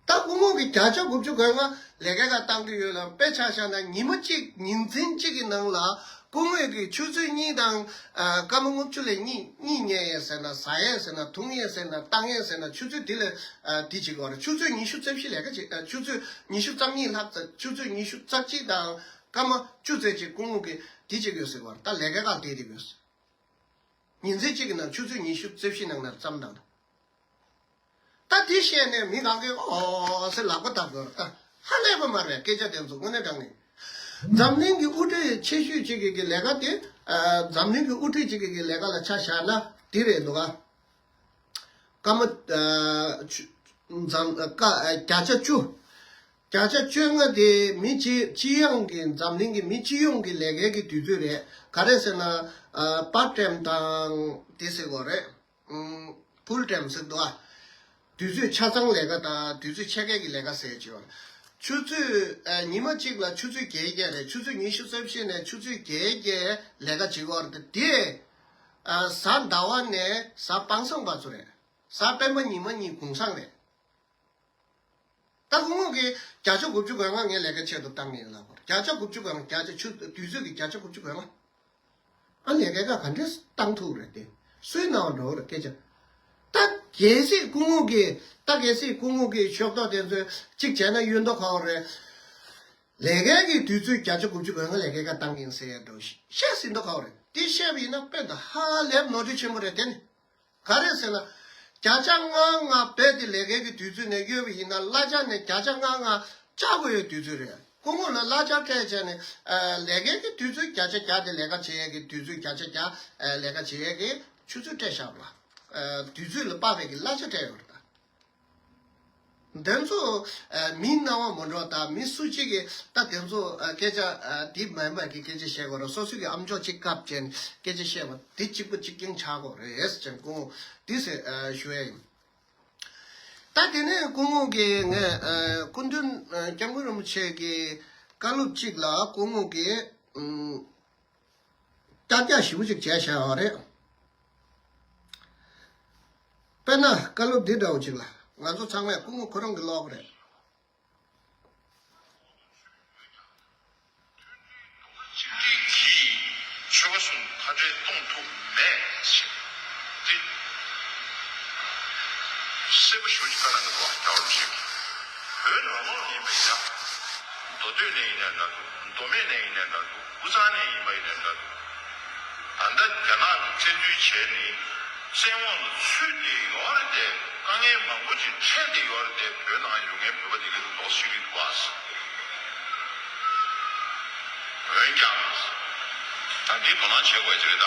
ད་སྐུ་ངོ་གིས་བརྒྱ་ཆ་དགུ་བཅུ་གོ་ལྔ་ལས་ཀའི་སྒང་བཏང་གི་ཡོད་ལ། དཔེ་ཆ་བཞག་ན་ཉི་མ་གཅིག་ཉིན་མཚན་གཅིག་གི་ནང་ལ་སྐུ་ངོ་གིས་ཆུ་ཚོད་གཉིས་དང་ཨ་སྐར་མ་ལྔ་བཅུ་ལ་གཉིད་གཉིད་ཉལ་ཡས་ཟེར་ན། ཟ་ཡས་ཟེར་ན། འཐུང་ཡས་ཟེར་ན། བཏང་ཡས་ཟེར་ན། ཆུ་ཚོད་འདི་ལ་ཨ་འདི་བྱེད་དགོས་རེད། ཆུ་ཚོད་ཉི་ཤུ་རྩ་བཞི་ལས་ཀ་བྱེད། ཨ་ཆུ་ཚོད་ཉི་ཤུ་རྩ་གཉིས་ལྷག་ཙམ། ཆུ་ཚོད་ཉི་ཤུ་རྩ་གཅིག་དང་སྐར་མ་བཅུ་ཙམ་ཅིག་སྐུ་ངོ་གིས་འདི་བྱེད་དགོས་ཟེར་བ་རེད། ད་ལས་ཀའི་སྒང་བསྡད་བསྡད་དགོས། ཉིན་མཚན་གཅིག་གི་ནང་ཆུ་ཚོད་ཉི་ཤུ་རྩ་བཞི་ནང་ན་བརྩམས་བཏང་། ད་དེ་བཤད་ནས་མི་གང་གིས་ཨོ་ཟེར་ལག་པ་བརྡབ་དགོས་རེད། ད་ཧ་ལས་པ་མ་རེད། སྐད་ཆ་དེ་ཚོ་དངོས་གནས་དྲང་གནས། འཛམ་གླིང་གི་དབུ་ཁྲིད་ཆེ་ཤོས་གཅིག་གི་གི་ལས་ཀ་དེ། ཨ་འཛམ་གླིང་གི་དབུ་ཁྲིད་གཅིག་གི་གི་ལས་ཀ་ལ་ཆ་བཞག་ན་དེ་རེད་འདུག་ག་སྐར་མ་ཨ་ཆུ་འཛམ་ཨ་ཀ་ཨ་བརྒྱ་ཆ་བཅུ། བརྒྱ་ཆ་བཅོ་ལྔ་དེ་མི་སྤྱི་སྤྱི་ཡོངས་ཀྱི་འཛམ་གླིང་གི་མི་སྤྱི་ཡོངས་ཀྱི་ལས་ཀའི་གི་དུས་ཚོད་རེད། ག་རེ་ཟེར་ན་ཨ་པར་ཊེམ་དང་དེ་ཟེར་དགོས་རེད། ཨུམ། ཕུལ་ཊེམ་ཟེར་འདུག་ཨ། དུས་ཚོད་ཆ་ཚང་ལས་ཀ་དང་དུས་ཚོད་ཕྱེད་ཀའི་གི་ལས་ཀ་ཟེར་གྱི་ཡོད་རེད། ཆུ་ཚོད་ཨ་ཉི་མ་གཅིག་ལ་ཆུ་ཚོད་བརྒྱད་བརྒྱད་རེད། ཆུ་ཚོད་ཉི་ཤུ་རྩ་བཞི་ནས་ཆུ་ཚོད་བརྒྱད་བརྒྱད་ལས་ཀ་བྱེད་ཀྱི་ཡོད་རེད། དེ་ཨ་གཟའ་ཟླ་བ་ནས་གཟའ་སྤེན་པ་བར་དུ་རེད། གཟའ་སྤེན་པ་ཉི་མ་གཉིས་གུང་སེང་རེད། ད་སྐུ་ངོ་གིས་བརྒྱ་ཆ་དགུ་བཅུ་གོ་ལྔ་ངས་ལས་ཀ་ཆེད་དུ་བཏང་ནས་ལབ་པ་རེད། བརྒྱ་ཆ་དགུ་བཅུ་གོ་ལྔ། བརྒྱ་ཆ་ཆུ་དུས་ཚོད་ཀྱི་བརྒྱ་ཆ་དགུ་བཅུ་གོ་ལྔ། ཨ་ལས་ཀའི་ཁ་ག་འདྲས་བཏང་ཐུབ་རེད་དེ། སུའི་ནང་འགྲོ་རེད་སྐད་ཆ། ད་གལ་སྲིད་སྐུ་ངོ་གིས་ད་གལ་སྲིད་སྐུ་ངོ་གིས་ཤོག་ཐོག་དེ་ཚོ་གཅིག་བྱས་ན་གཡོལ་མདོག་ཁ་པོ་རེད། ལས་ཀའི་གི་དུས་ཚོད་བརྒྱ་ཆ་དགུ་བཅུ་གོ་ལྔ་ལས་ཀའི་ཁ་བཏང་གིན་ཟེར་ཡ་འགྲོ་བཤད་ཟིན་མདོག་ཁ་པོ་རེད། དེ་བཤད་པ་ཡིན་ན་དཔེ་ད་ཧ་ལས་ནོར་འཁྲུལ་ཆེན་པོ་རེད་དེ་ནི། ག་རེ་ཟེར་ན། བརྒྱ་ཆ་ལྔ་ལྔ་རྦད་དེ་ལས་ཀའི་གི་དུས་ཚོད་ནས་གཡོལ་བ་ཡིན་ན་གླ་ཆ་ནས་བརྒྱ་ཆ་ལྔ་ལྔ་བཅག་དགོས་ཡའི་དུས་ཚོད་རེད། སྐུ་ངོ་ལ་གླ་ཆ་སྤྲད་བྱས་ནས་ཨ་ལས་ཀའི་གི་དུས་ཚོད་བརྒྱ་ཆ་བརྒྱ་དེ་ལས་ཀ་བྱེད་ཡས་ཀྱི་དུས་ཚོད་བརྒྱ་ཆ་བརྒྱ་ཨ་ལས་ཀ་བྱེད་ཡས་ཀྱི་ཆུ་ཚོད་སྤྲད་བཞག་པ། ཨ་དུས་ཚོད་ལ་དཔག་པའི་གི་གླ་ཆ་སྤྲད་ཡོད་རེད་ད། དེ་ཚོ་ཨ་མིའི་སྣང་བ་མི་འགྲོ། ད་མི་སུ་གཅིག་གིས་ད་དེ་ཚོ་ཨ་སྐད་ཆ་ཨ་དེ་མིན་པ་གི་སྐད་ཆ་བཤད་དགོས་རེད། སོ་སོ་གི་ཨམ་ཅོག་གཅིག་བཀབ་བྱས་ནས་སྐད་ཆ་བཤད་པ་དེ་གཅིག་པ་གཅིག་རྐྱང་ཆགས་དགོས་རེད་ཟེར་སྐུ་ངོ་དེ་ཟེར་ཨ་ཞུ་ཡ་ཡིན། ད་དེ་ནས་སྐུ་ངོ་གིས་ངས་ཨ་སྐུ་མདུན་ཨ་སྐྱབས་མགོན་རིན་པོ་ཆེ་གི་བཀའ་སློབ་གཅིག་ལ་སྐུ་ངོ་གིས་ཨུམ། ཀྱག་ཀྱག་ཞེ་པོ་ཅིག་བྱས་བཞག་ཡོད་རེད། དཔེར་ན་བཀའ་སློབ་འདི་འདྲ་བོ་ཅིག་ལ་ང་ཚོ་ཚང་མས་སྐུ་ངོ་ཁོ་རང་གི་ཀློག་རེད། གཅིག་སྒྲིལ་གྱིས་ཆོལ་ཁ་གསུམ་མཐའ་བྲལ་གཏོང་ཐུབ་མེད་ཅེས་འདི་གསལ་པོ་ཞེ་པོ་ཅིག་བཀའ་གནང་གི་འདུག་རྒྱལ་བ་རིན་པོ་ཆེ་གིས། བོད་རང་དབང་ཡིན་པ་ཡིན་ན། མདོ་སྟོད་ནས་ཡིན་ན་འདྲ་འདུག་མདོ་སྨད་ནས་ཡིན་ན་འདྲ་འདུག་དབུས་གཙང་ནས་ཡིན་པ་ཡིན་ན་འདྲ་འདུག་ད་ལྟ་རྒྱ་ནག་གིས་བཙན་འཛུལ་བྱས་ནས་བཙན་དབང་ལ་ཚུད་བསྡད་ཡོད་རེད་དེ། དཀའ་ངལ་མང་པོ་ཅིག་འཕྲད་བསྡད་ཡོད་རེད་དེ། བོད་ནང་ཡོད་མཁན་བོད་པ་དེ་གའི་ཐོག་ཤི་རིགས་འདུག་ག་འོན་ཀྱང་། ད་འདི་དོ་སྣང་བྱེད་དགོས་ཀྱི་རེད་ད།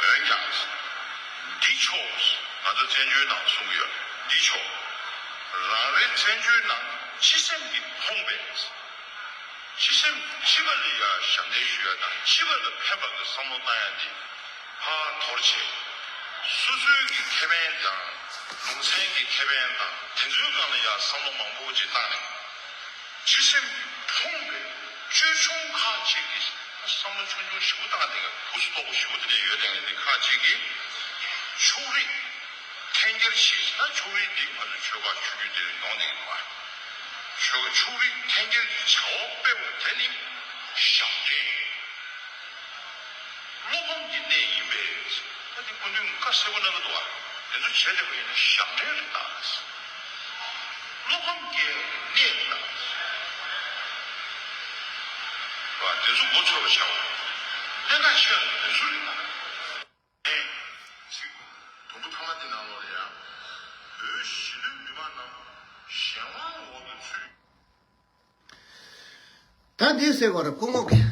འོན་ཀྱང་། འདི་ཆོག་ང་ཚོ་བཙན་བྱོལ་ནང་གསུང་གི་ཡོད། འདི་ཆོག་རང་རེ་བཙན་བྱོལ་ནང་སྤྱི་སེམས་ཀྱིས་ཕོངས་པའི། སྤྱི་སེམས་སྤྱི་པ་ལ་ཡ་ཞབས་འདེགས་ཞུ་ཡ་དང་སྤྱི་པ་ལ་ཕན་པ་གི་བསམ་བློ་བཏང་ཡ་འདི་ཕར་དོར་བྱས། སོ་སོའི་གི་ཁེ་ཕན་དང་ལུང་ཚན་གྱི་ཁེ་ཕན་དང་དེ་ཚོའི་སྒང་ལ་ཡ་བསམ་བློ་མང་པོ་ཅིག་བཏང་ནས། སྤྱི་སེམས་ཕོངས་པའི་ཅོལ་ཆུང་ཁག་ཅིག་གིས་བསམ་བློ་ཆུང་ཆུང་ཞེ་པོ་བཏང་སྟེ་བུ་སུ་ལྟོགས་པོ་ཞེ་པོ་དེ་འདྲ་ཡོད་དེ། ངས་འདི་ཁག་ཅིག་གིས་ཕྱོགས་རིས་འཐེན་འཁྱེར་བྱས། ད་ཕྱོགས་རིས་འདི་ང་ཚོ་ཆོལ་ཁ་ཆོས་བརྒྱུད་དེ་ཡོང་བསྡད་ཀྱི་འདུག་ཨ། ཆོས་ཆོས་རིག་འཐེན་འཁྱེར་གྱི་བྱ་བ་སྤེལ་བ་དེ་ནི་ཞབས་འདྲེན། བློ་ཕམ་གྱི་གནས་ཡིན་པས། ད་དེ་སྐུ་མདུན་བཀའ་གསལ་པོ་གནང་གི་འདུག་བ། དེ་ཚོ་བྱས་བསྡད་པ་ཡིན་ན་ཞབས་འདྲེན་རེད་ད། བློ་ཕམ་སྐྱེ་གནས་རེད་ད། བ་དེ་ཚོ་མགོ་ཚོས་པ་བྱའོ། གནད་འགག་ཆེ་བ་དེ་ཚོ་རེད་ད། ཚིག་དུམ་བུ་ཐ་མ་དེ་ནང་ལོགས་ལ་ཡང་། བོད་གཞིས་ལུས་མི་མང་རྣམས་གཞན་དབང་འོག་ཏུ་ཚུད། ད་འདི་ཟེར་བ་རེད། སྐུ་ངོ་གིས།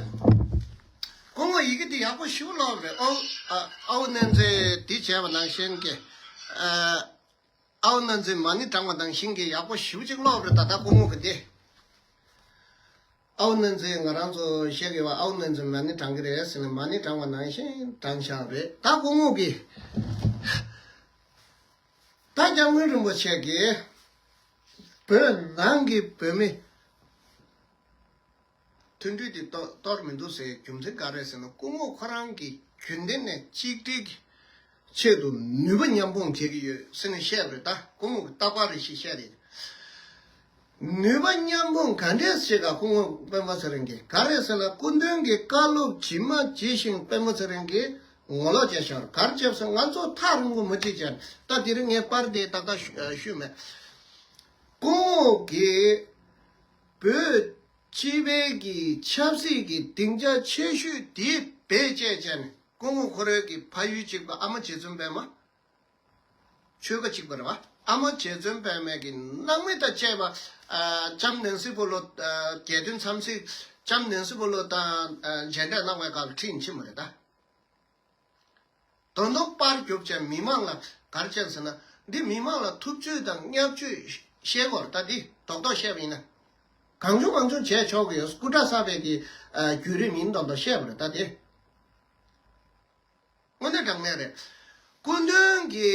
སྐུ་ངོ་ཡི་གེ་འདི་ཡག་པོ་ཞིག་ཀློག་རེད། ཨོ། ཨ། ཨོ་ནན་ཙེ་འདི་བྱས་པ་ནང་བཞིན་གྱི། ཨ། ཨའོ་ནན་ཙེ་མ་ཎི་བགྲངས་པ་ནང་བཞིན་གྱི་ཡག་པོ་ཞེ་པོ་ཅིག་ཀློག་རེད། ད་ལྟ་སྐུ་ངོ་གི་དེ། ཨའོ་ནན་ཙེ་ང་རང་ཚོ་བཤད་ཀྱི་བ། ཨའོ་ནན་ཙེ་མ་ཎི་བགྲང་གི་རེད་ཟེར་ནས་མ་ཎི་བགྲངས་པ་ནང་བཞིན་བགྲངས་བཞག་རེད། ད་སྐུ་ངོ་གི། ད་སྐྱབས་མགོན་རིན་པོ་ཆེ་གི་བོད་ནང་གི་བོད་མི། མཐུན་སྒྲིལ་དེ་གཏོར་གཏོར་མི་འདུག་ཟེར་རྒྱུ་མཚན་ག་རེ་ཟེར་ན། སྐུ་ངོ་ཁོ་རང་གི་རྒྱུན་ལྡན་ནས་གཅིག་སྒྲིལ་གྱི་ཆེད་དུ་ནུས་པ་མཉམ་སྤུངས་བྱེད་ཀྱི་ཡོད་ཟེར་ནས་བཤད་པ་རེད། ད་སྐུ་ངོ་གི་རྟག་པར་རེ་ཞིག་བཤད་རེད། ནུས་པ་མཉམ་སྤུངས་ག་འདྲས་བྱེད་ག་སྐུ་ངོ་སྤེན་པ་ཚེ་རིང་གིས། ག་རེ་ཟེར་ན་སྐུ་མདུན་གྱི་བཀའ་སློབ་ཇི་མ་ཇི་བཞིན་སྤེན་པ་ཚེ་རིང་གིས་ངོ་ལོག་བྱས་ཤག་ག་རེ་བྱས་ཟེར་ན་ང་ཚོ་ཐག་རིང་པོ་མ་ཅིག་བྱས། ད་དེ་རིང་ངས་པར་དེ་ཏག་ཏག་ཞུ་ཞུས་མེད། སྐུ་ངོ་གིས་བོད་སྤྱི་པའི་གི་ཆབ་སྲིད་ཀྱི་སྡིངས་ཆ་ཆེ་ཤོས་དེ་བེད་སྤྱད་བྱས་ནས། སྐུ་ངོ་ཁོ་རའི་གི་ཕ་ཡུལ་གཅིག་པ་ཨ་མ་རྗེ་བཙུན་པད་མ། ཆོལ་ཁ་གཅིག་པ་རེད་བ། ཨ་མ་རྗེ་བཙུན་པད་མའི་གི་སྣང་མེད་དང་བཅས་པ། ཨ། ལྕམ་ནེན་སི་པོ་ལོ། ཨ། རྒྱལ་དོན་འཚམས་གཟིགས། ལྕམ་ནེན་སི་པོ་ལོ་དང་། ཨ། མཇལ་འཕྲད་གནང་བའི་སྐབས་ཁྲིད་ཕྱིན་པ་རེད་ད། དོན་དུ་པར་རྒྱོབ་ཅན་མི་མང་ལ་ག་རེ་བྱས་ཟེར་ན། འདི་མི་མང་ལ་ཐུབ་ཚོད་དང་བརྙས་བཅོས་བཤད་དགོས་རེད། ད་འདི་རྡོག་རྡོག་བཤད་པ་ཡིན་ན། གང་བྱུང་མང་བྱུང་བྱས་ཆོག་གི་ཡོད། སྐུ་དྲག་གསར་པའི་གི། ཨ། བརྒྱུད་རིམ་ཡིན་མདོག་མདོག་བཤད་པ་རེད། ད་འདི་དངོས་གནས་དྲང་གནས་རེད། སྐུ་མདུན་གྱི་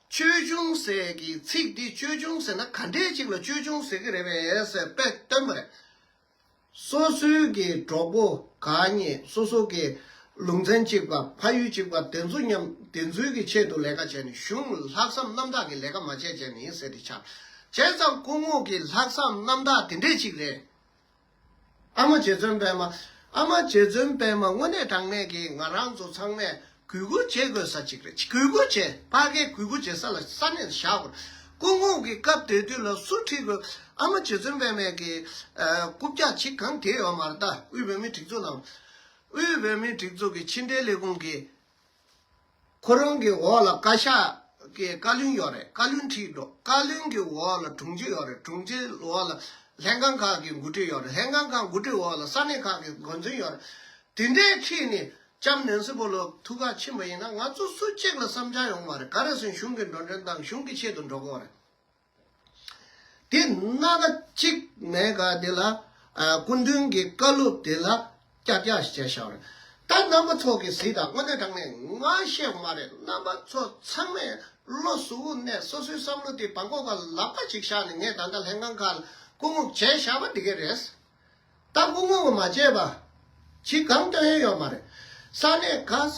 ཅོལ་ཆུང་ཟེར་གི་ཚིག་འདི། ཅོལ་ཆུང་ཟེར་ན་ག་འདྲས་ཅིག་ལ་ཅོལ་ཆུང་ཟེར་གི་རེད་པས་ཟེར་དཔེ་སྟོན་པ་རེད། སོ་སོའི་གི་གྲོགས་པོ་གང་ཉེ། སོ་སོ་གི་ལུང་ཚན་གཅིག་པ། ཕ་ཡུལ་གཅིག་པ་དེ་ཚོ་མཉམ། དེ་ཚོའི་གི་ཆེད་དུ་ལས་ཀ་བྱས་ནས། གཞུང་ལྷག་བསམ་རྣམ་དག་གི་ལས་ཀ་མ་བྱས་བྱས་ནས་ཡིན་ཟེར་ཏེ་ཆགས། བྱས་ཙང་སྐུ་ངོ་གི་ལྷག་བསམ་རྣམ་དག་དེ་འདྲས་ཅིག་རེད། ཨ་མ་རྗེ་བཙུན་པད་མ། ཨ་མ་རྗེ་བཙུན་པད་མ་དངོས་གནས་དྲང་གནས་ཀྱི་ང་རང་ཚོ་ཚང་མས་གུས་བཀུར་བྱེད་དགོས་ས་ཅིག་རེད། གུས་བཀུར་བྱེད། ཕ་གིར་གུས་བཀུར་བྱེད་ས་ལ་ས་གནས་བཞག་དགོས། སྐུ་ངོ་གི་སྐབས་དེ་དུས་ལ་སུ་ཁྲིད་དགོས། ཨ་མ་རྗེ་བཙུན་པད་མའི་གི། ཨ། རྐུབ་བཀྱག་ཅིག་གང་དེ་ཡོད་མ་རེད་ད། དབུས་བོད་མིའི་སྒྲིག་འཛུགས་ནང་། དབུས་བོད་མིའི་སྒྲིག་འཛུགས་ཀྱི་ཕྱི་འབྲེལ་ལས་ཁུངས་ཀྱི། ཁོ་རང་གི་འོག་ལ་བཀའ་ཤག་གི་བཀའ་བློན་ཡོད་རེད། བཀའ་བློན་ཁྲིད་འགྲོ། བཀའ་བློན་གྱི་འོག་ལ་དྲུང་ཆེ་ཡོད་རེད། དྲུང་ཆེའི་འོག་ལ་ལྷན་ཁང་ཁག་གི་འགོ་ཁྲིད་ཡོད་རེད། ལྷན་ཁང་ཁག་འགོ་ཁྲིད་འོག་ལ་ས་གནས་ཁག་གི་འགོ་འཛིན་ཡོད་རེད། དེ་འདྲའི་ཁྲིད་ནས་ལྕམ་ནན་སི་པོ་ལོ་ཐུག་ག་ཕྱིན་པ་ཡིན་ན། ང་ཚོ་སུ་གཅིག་ལ་བསམ་འཆར་ཡོང་མ་རེད། ག་རེ་ཟེར་ན་གཞུང་གི་འགྲོ་གྲོན་དང་གཞུང་གི་ཆེད་དུ་འགྲོ་དགོས་རེད། དེ་སྣ་ཁ་གཅིག་མེད་ག་དེ་ལ། ཨ། སྐུ་མདུན་གྱི་བཀའ་སློབ་དེ་ལ་ཀྱག་ཀྱག་ཞིག་བྱས་བཞག་རེད། ད་རྣམ་པ་ཚོ་གིས་གཟིགས་དང་། དངོས་གནས་དྲང་གནས་ང་བཤད་པ་མ་རེད། རྣམ་པ་ཚོ་ཚང་མས་བློ་གཟུ་བོ་ནས་སོ་སོའི་བསམ་བློ་དེ་བང་ཁོག་ཁ་ལ་ལག་པ་གཅིག་བཞག་ནས། ངས་ད་ལྟ་ལྷན་ཁང་ཁག་ལ་སྐུ་ངོ་བྱས་བཞག་པ་འདི་ག་རེད། ད་སྐུ་ངོ་མ་བྱས་པ་ཅིག་གང་སྟོན་ཡས་ཡོད་མ་རེད། ས་གནས་ག་ས་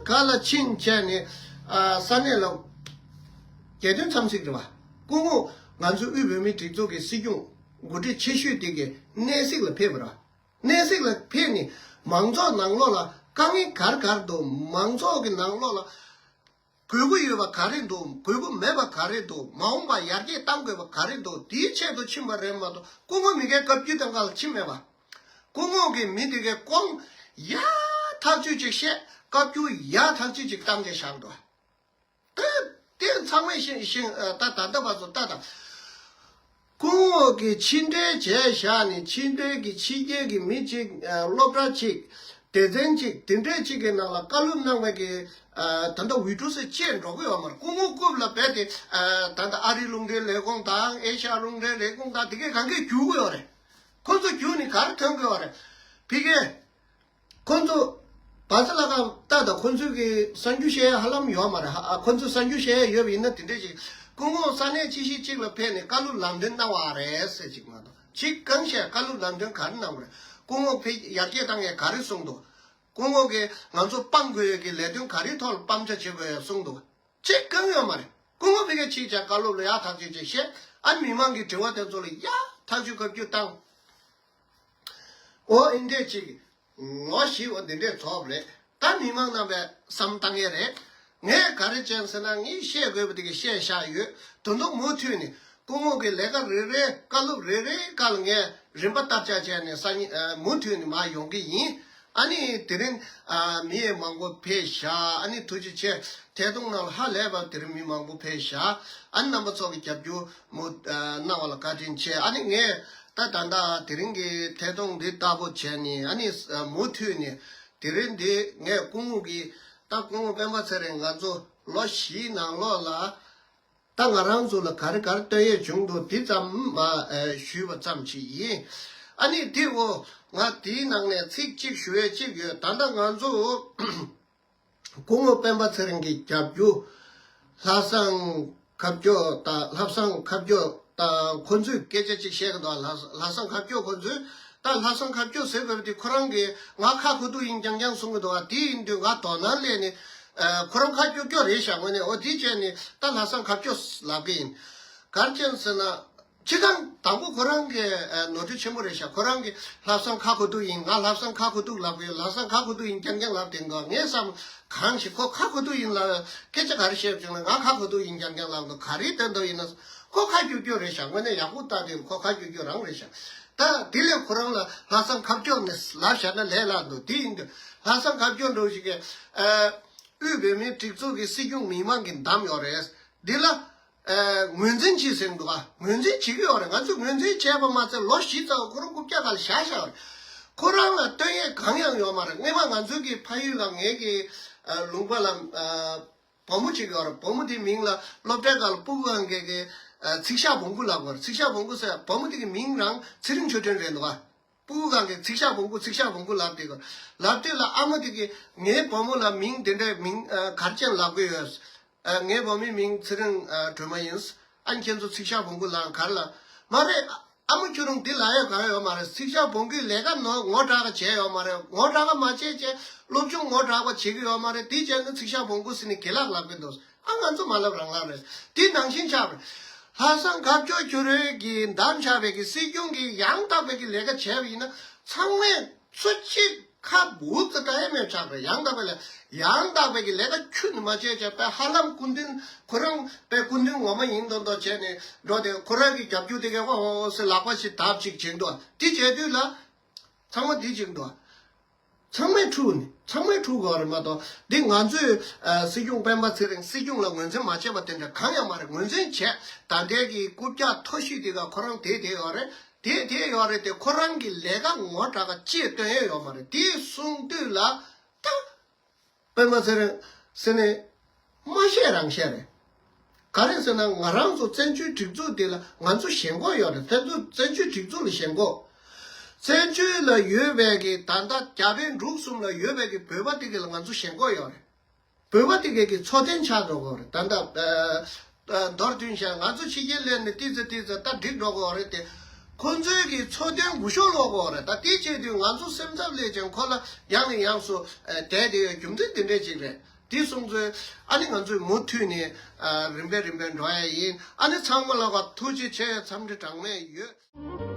ག་ལ་ཕྱིན་བྱས་ནས། ཨ། ས་གནས་ལ་རྒྱལ་དོན་འཚམས་གཟིགས་རེད་བ། སྐུ་ངོ་ང་ཚོ་དབུས་བོད་མིའི་སྒྲིག་འཛུགས་ཀྱི་སྲིད་སྐྱོང་འགོ་ཁྲིད་ཆེ་ཤོས་དེ་གི་གནས་གཟིགས་ལ་ཕེབས་པ་རེད་བ། གནས་གཟིགས་ལ་ཕེབས་ནས་མང་ཚོགས་ནང་ལོགས་ལ་དཀའ་ངལ་ག་རེ་ག་རེ་འདུག། མང་ཚོགས་ཀྱི་ནང་ལོགས་ལ་དགོས་མཁོ་ཡོད་པ་ག་རེ་འདུག། དགོས་མཁོ་མེད་པ་ག་རེ་འདུག། མ་འོངས་པ་ཡར་རྒྱས་གཏང་དགོས་པ་ག་རེ་འདུག། དེའི་ཆེད་དུ་ཕྱིན་པ་རེད་མ་གཏོགས། སྐུ་ངོ་མི་སྒེར་བཀའ་བརྒྱུད་དང་ག་ལ་ཕྱིན་མེད་པ། སྐུ་ངོ་གིས་མི་དེ་གའི་སྐོང་ཡ་ཐག་ཆོད་ཅིག་བཤད། བཀའ་བརྒྱུད་ཡ་ཐག་ཆོད་ཅིག་བཏང་བྱས་བཞག་འདུག། ད་དེ་ཚང་མས་ཤེས་ཤེས། ད་ད་ལྟ་བར་དུ་ལྟ་དང་། སྐུ་ངོ་གིས་ཕྱི་འབྲེལ་བྱས་བཞག་ནས། ཕྱི་འབྲེལ་གྱི་ཕྱི་རྒྱལ་གྱི་མི་གཅིག། ཨ། སློབ་གྲྭ་གཅིག། སྡེ་ཚན་གཅིག། དེ་འདྲས་གཅིག་གི་ནང་ལ་བཀའ་སློབ་གནང་བའི་གི། ཨ། ད་ལྟ་འོས་སྒྲུབ་སེ་བཅད་འགྲོ་གི་ཡོད་མ་རེད། སྐུ་ངོ་རྐུབ་ལ་རྦད་དེ། ཨ། ད་ལྟ་ཨ་རིའི་རླུང་འཕྲིན་ལས་ཁུངས་དང་། ཨེ་ཤ་ཡ་རླུང་འཕྲིན་ལས་ཁུངས་དང་། དེ་གས་གང་གས་རྒྱུག་གི་ཡོད་རེད། ཁོ་ཚོ་རྒྱུག་ནས་ག་རེ་ཐོན་གི་ཡོད་རེད། ཕ་གིར། ཁོ་ཚོ་བ་ཚ་ལ་ཁ་ལྟ་དང་། ཁོ་ཚོས་གི་གསར་འགྱུར་བཤད་ཡ་ཧ་ལམ་ཡོད་མ་རེད། ཧ། ཨ། ཁོ་ཚོས་གསར་འགྱུར་བཤད་ཡ་ཡོད་པ་ཡིན་ན་དེ་འདྲས་ཅིག། སྐུ་ངོ་ས་གནས་ཅི་ཞིག་ཅིག་ལ་ཕེབས་ནས་བཀའ་སློབ་ལམ་སྟོན་གནང་བ་རེད་ཟེར་ཅིག་མ་གཏོགས། ཅིག་གང་བཤད། བཀའ་སློབ་ལམ་སྟོན་ག་རེ་གནང་བ་རེད། སྐུ་ངོ་ཕ་གིར་ཡར་རྒྱས་བཏང་ཡས་ག་རེ་གསུངས་འདུག། སྐུ་ངོ་གིས་ང་ཚོ་སྤང་དགོས་ཡས་ཀྱི་ལས་དོན་ག་རེའི་ཐོག་ལ་སྤང་བྱ་བྱེད་དགོས་ཡས་གསུངས་འདུག། ཅིག་གང་ཡོད་མ་རེད། སྐུ་ངོ་ཕ་གིར་ཕྱིན་བྱས་བཀའ་སློབ་ལ་ཡ་ཐག་ཆོད་ཅིག་བཤད། ཨ། མི་མང་གི་དྲི་བ་དེ་ཚོ་ལ་ཡ་ ཐག་གཅོད་བཀའ་བཀྱོན་བཏང་། འོ་ཨིན་འདྲས་ཅིག་ལོ་བཞི་འོ་འདི་འདྲས་ཚོགས་རེད། ད་མི་མང་རྣམ་པས་བསམ་བཏང་ཡས་རེད། ངས་ག་རེ་བྱས་ཟེར་ན་ངས་བཤད་དགོས་པ་དེ་ག་བཤད་བཞག་ཡོད། དོན་དུ་མུ་མཐུད་ནས་སྐུ་ངོ་གི་ལས་ཀ་རེ་རེ་བཀའ་སློབ་རེ་རེའི་སྐབས་ལ་ངས་རིམ་པ་བསྟར་ཆགས་བྱས་ནས་སང་ཉིན་མུ་མཐུད་ནས་མར་ཡོང་གི་ཡིན། ཨ་ནི་དེ་རིང་ཨ་མི་མང་པོ་ཕེབས་ཤག་ཨ་ནི་ཐུགས་རྗེ་ཆེ། ཐད་གཏོང་ནང་ལ་ཧ་ལས་པ་དེ་རིང་མི་མང་པོ་ཕེབས་ཤག་ཨ་ནི་རྣམ་པ་ཚོ་གི་རྒྱབ་སྐྱོར་མུ་ཨ་གནང་བ་ལ་བཀའ་དྲིན་ཆེ། ཨ་ནི་ངས་ད་ད་ལྟ་དེ་རིང་གི་ཐད་གཏོང་འདི་ལྟ་བུ་བྱས་ནས་ཨ་ནི་ཨ་མུ་མཐུད་ནས་དེ་རིང་འདི་ངས་སྐུ་ངོ་གི་ད་སྐུ་ངོ་སྤེན་པ་ཚེ་རིང་ང་ཚོ་ལོ་བཞིའི་ནང་ལོགས་ལ། ད་ང་རང་ཚོ་ལ་ག་རེ་ག་རེ་སྟོན་ཡས་བྱུང་འདུག་འདི་ཙམ་མ་ཨ་ཞུས་པ་ཙམ་ཞིག་ཡིན། ཨ་ནི་དེ་འོ་ང་དེའི་ནང་ནས་ཚིག་གཅིག་ཞུ་ཡས་གཅིག་ཡོད། ད་ལྟ་ང་ཚོ་སྐུ་ངོ་སྤེན་པ་ཚེ་རིང་གི་རྒྱབ་སྐྱོར་ལྷག་བསམ་ཁ་སྐྱོ་དང་ལྷག་བསམ་ཁ་སྐྱོ་དང་ཁོ་ཚོས་སྐད་ཆ་གཅིག་བཤད་གི་འདུག་ལྷག་ལྷག་བསམ་ཁ་སྐྱོ་ཁོ་ཚོས་ད་ལྷག་བསམ་ཁ་སྐྱོ་ཟེར་དགོས་པ་དེ་ཁོ་རང་གིས་ང་ཁ་ཁོ་ཐུག་ཡིན་རྐྱང་རྐྱང་གསུང་གི་འདུག་བ། དེ་ཡིན་དུས་ང་དོ་སྣང་སླེབས་ནས་ཁོ་རང་ཁ་སྐྱོ་སྐྱོ་རེད་ཤག་ངོས་ནས་འོ་དེ་བྱས་ནས་ད་ལྷག་བསམ་ཁ་སྐྱོ་ལབ་གི་ཡིན། ག་རེ་བྱས་ཟེར་ན། སྤྱིར་བཏང་དང་པོ་ཁོ་རང་གི་ཨ་ནོར་འཁྲུལ་ཆེན་པོ་རེད་ཤག་ཁོ་རང་གི་ལྷག་བསམ་ཁ་ཁོ་ཐུག་ཡིན། ང་ལྷག་བསམ་ཁ་ཁོ་ཐུག་ལབ་གི་ཡོད། ལྷག་བསམ་ཁ་ཁོ་ཐུག་ཡིན་རྐྱང་རྐྱང་ལབ་དེ་འདུག་ངས་བསམ་གང་ཞིག་ཁོ་ཁ་ཁོ་ཐུག་ཡིན་ལ་སྐད་ཆ་ག་རེ་བཤད་བྱུང་ན་ང་ཁ་ཁོ་ཐུག་ཡིན་རྐྱང་རྐྱང་ལབ་འདུག་ག་རེ་བསྟན་འདུག་ཡིན་ན་ཁོ་ཁ་སྐྱོ་སྐྱོ་རེད་ཤག་དངོས་གནས་ཡག་པོ་ལྟ་དུས་ཁོ་ཁ་སྐྱོ་སྐྱོ་རང་རེད་ཤག་ད་དེ་ལས་ཁོ་རང་ལ་ལྷག་བསམ་ཁ་སྐྱོ་ནས་ལབ་བཞག་ན་ལས་སླ་འདུག་དེ་ཡིན་དུས་ལྷག་བསམ་ཁ་སྐྱོ་འདྲ་བོ་ཞིག་གིས་ཨ་དབུས་བོད་མིའི་སྒྲིག་འཛུགས་ཀྱི་སྲིད་སྐྱོང་མི་མང་གིས་བདམས་ཡོད་རེད། འདི་ལ། ཨ་ངོས་འཛིན་བྱེད་ཟེར་འདུག་ཨ་ངོས་འཛིན་བྱེད་ཀྱི་ཡོད་རེད། ང་ཚོས་ངོས་འཛིན་བྱས་པ་མ་ཚད་ལོ་བཞི་ཙམ་ཁོ་རང་རྐུབ་བཀྱག་སྒང་ལ་བཞག་བཞག་རེད། ཁོ་རང་ལ་སྟོན་ཡས་གང་ཡང་ཡོད་མ་རེད། སྔོན་མ་ང་ཚོའི་གི་ཕ་ཡུལ་ལ་ངའི་གི་ཨ་ལུང་པ་ལ་ཨ་བུ་མོ་གཅིག་ཡོད་རེད། བུ་མོ་དེའི་མིང་ལ་སློབ་གྲྭའི་སྒང་ལ་སྤུ་གུ་སྒང་གི་གི་ཨ་ཚིག་ཤག་བོང་གུ་ལབ་དགོས་རེད། ཚིག་ཤག་བོང་གུ་ཟེར་བུ་མོ་དེ་གི་མིང་རང་ཚེ་རིང་ཆོས་སྒྲོན་རེད་འདུག་ཨ། སྤུ་གུ་སྒང་གི་ཚིག་ཤག་བོང་གུ་ཚིག་ཤག་བོང་གུ་ལབ་དེ་གི་ལབ་དུས་ལ་ཨ་མ་དེ་གི་ངའི་བུ་མོ་ལ་མིང་དེ་འདྲའི་མིང་ཨ་ག་རེ་ཅན་ལབ་གི་ཡོད། ཨ་ངའི་བུ་མོའི་མིང་ཚེ་རིང་ཨ་སྒྲོལ་མ་ཡིན། ཨ་ཁྱེད་ཚོ་ཚིག་ཤག་བོང་གུ་ལབ་ག་རེ་ལབ་མ་རེད། ཨ་མ་ཁྱོད་རང་འདི་ལབ་ཡ་གང་ཡོད་མ་རེད། ཚིག་ཤག་བོང་གུའི་ལས་ཀ་ནོ་ངོ་དྲག་ག་བྱས་ཡོད་མ་རེད། ངོ་དྲག་ག་མ་བྱས་བྱས་སློབ་སྦྱོང་ངོ་དྲག་པ་བྱེད་གི་ཡོད་མ་རེད། དེ་བྱས་ན་ཚིག་ཤག་བོང་གུ་ཟེར་ནས་ག་ལབ་ལབ་གི་འདུག་ཨ་ང་ཚོ་མ་ལབ་རང་ལབ་རེད། དེ་ནང་བཞིན་ཆགས་པ་རེད། ལྷག་བསམ་ཁ་སྐྱོ་ཁྱོད་རང་གིས་བདམས་བཞག་པའི་གི་སྲིད་སྐྱོང་གིས་ཡང་དག་པའི་གི་ལས་ཀ་བྱས་པ་ཡིན་ན་ཚང་མས་ཚོ་གཅིག་ཁ་འུབ་ཙམ་བཏང་ཡ་མེད་ཆགས་པ་རེད། ཡང་དག་པའི་ལས་ཡང་དག་པའི་གི་ལས་ཀ་ཁྱོན་ནས་མ་བྱས་བྱས་པའི་ཧ་ལམ་སྐུ་མདུན་ཁོ་རང་པའི་སྐུ་མདུན་ངོ་མ་ཡིན་མདོག་མདོག་བྱས་ནས་འགྲོ་དེ་ཁོ་རང་གི་རྒྱབ་སྐྱོར་དེ་གས་ཨོ་ཨོ་ཟེར་ལག་པ་ཞིག་བརྡབ་ཅིག་བྱེད་འདུག་དེ་བྱས་དུས་ལ་ཚང་མ་དེ་བྱེད་འདུག་ཚང་མས་འཁྲུག་ནས་ཚང་མས་འཁྲུག་དགོས་རེད་མ་གཏོགས་འདི་ང་ཚོས་ཨ་སྲིད་སྐྱོང་སྤེན་པ་ཚེ་རིང་སྲིད་སྐྱོང་ལ་ངོས་འཛིན་མ་བྱས་པ་དེ་འདྲ་གང་ཡང་མ་རེད། ངོས་འཛིན་བྱས། ད་ལྟའི་གི་རྐུབ་བཀྱག་མཐོ་ཤོས་དེ་ག་ཁོ་རང་དེ་དེ་ཡོད་རེད། དེ་དེ་ཡོད་རེད་དེ་ཁོ་རང་གི་ལས་ཀ་ངོ་དྲག་ག་ཅེས་སྟོན་ཡས་ཡོད་མ་རེད། དེ་གསུང་དུས་ལ་ད་སྤེན་པ་ཚེ་རིང་ཟེར་ནས་མ་བཤད་རང་བཤད་རེད། ག་རེ་ཟེར་ན་ང་རང་ཚོ་བཙན་བྱོལ་སྒྲིག་འཛུགས་འདི་ལ་ང་ཚོ་ཞེན་ཁོག་ཡོད་རེད། བཙན་བཙན་བྱོལ་སྒྲིག་འཛུགས་ལ་ཞེན་ཁོག་བཙན་བྱོལ་ལ་ཡོད་པའི་གི་ད་ལྟ་རྒྱ་བལ་འབྲུག་གསུམ་ལ་ཡོད་པའི་གི་བོད་པ་དེ་གི་ལ་ང་ཚོ་ཞེན་ཁོག་ཡོད་རེད། བོད་པ་དེ་གས་ཀྱི་འཚོ་རྟེན་ཆགས་འགྲོ་གི་རེད། ད་ལྟ་ཨ་མདོར་བསྡུས་བྱས་ང་ཚོ་ཕྱི་རྒྱལ་སླེབས་ནས་ཏི་ཙི་ཏི་ཙི་ད་འགྲིག་འགྲོ་གི་རེད་དེ། ཁོ་ཚོའི་གི་འཚོ་རྟེན་འགུལ་ཤོག་སློག་གི་རེད། ད་དེ་བྱས་དུས་ང་ཚོ་སེམས་འཚབ་སླེབས་ཀྱང་ཁོ་ལ་ཡང་ནས་ཡང་སུ་ཨ་བསྡད་དེ་ཡོད་རྒྱུ་མཚན་དེ་འདྲས་ཅིག་རེད། དེ་སོང་ཚོས་ཨ་ནི་ང་ཚོས་མུ་མཐུད་ནས་ཨ་རིམ་པས་རིམ་པས་འགྲོ་ཡ་ཡིན། ཨ་ནི་ཚང་མ་ལ་ག་ཐུགས་རྗེ་ཆེ། འཚམས་འདྲི་གྲངས་མེད་ཡོད།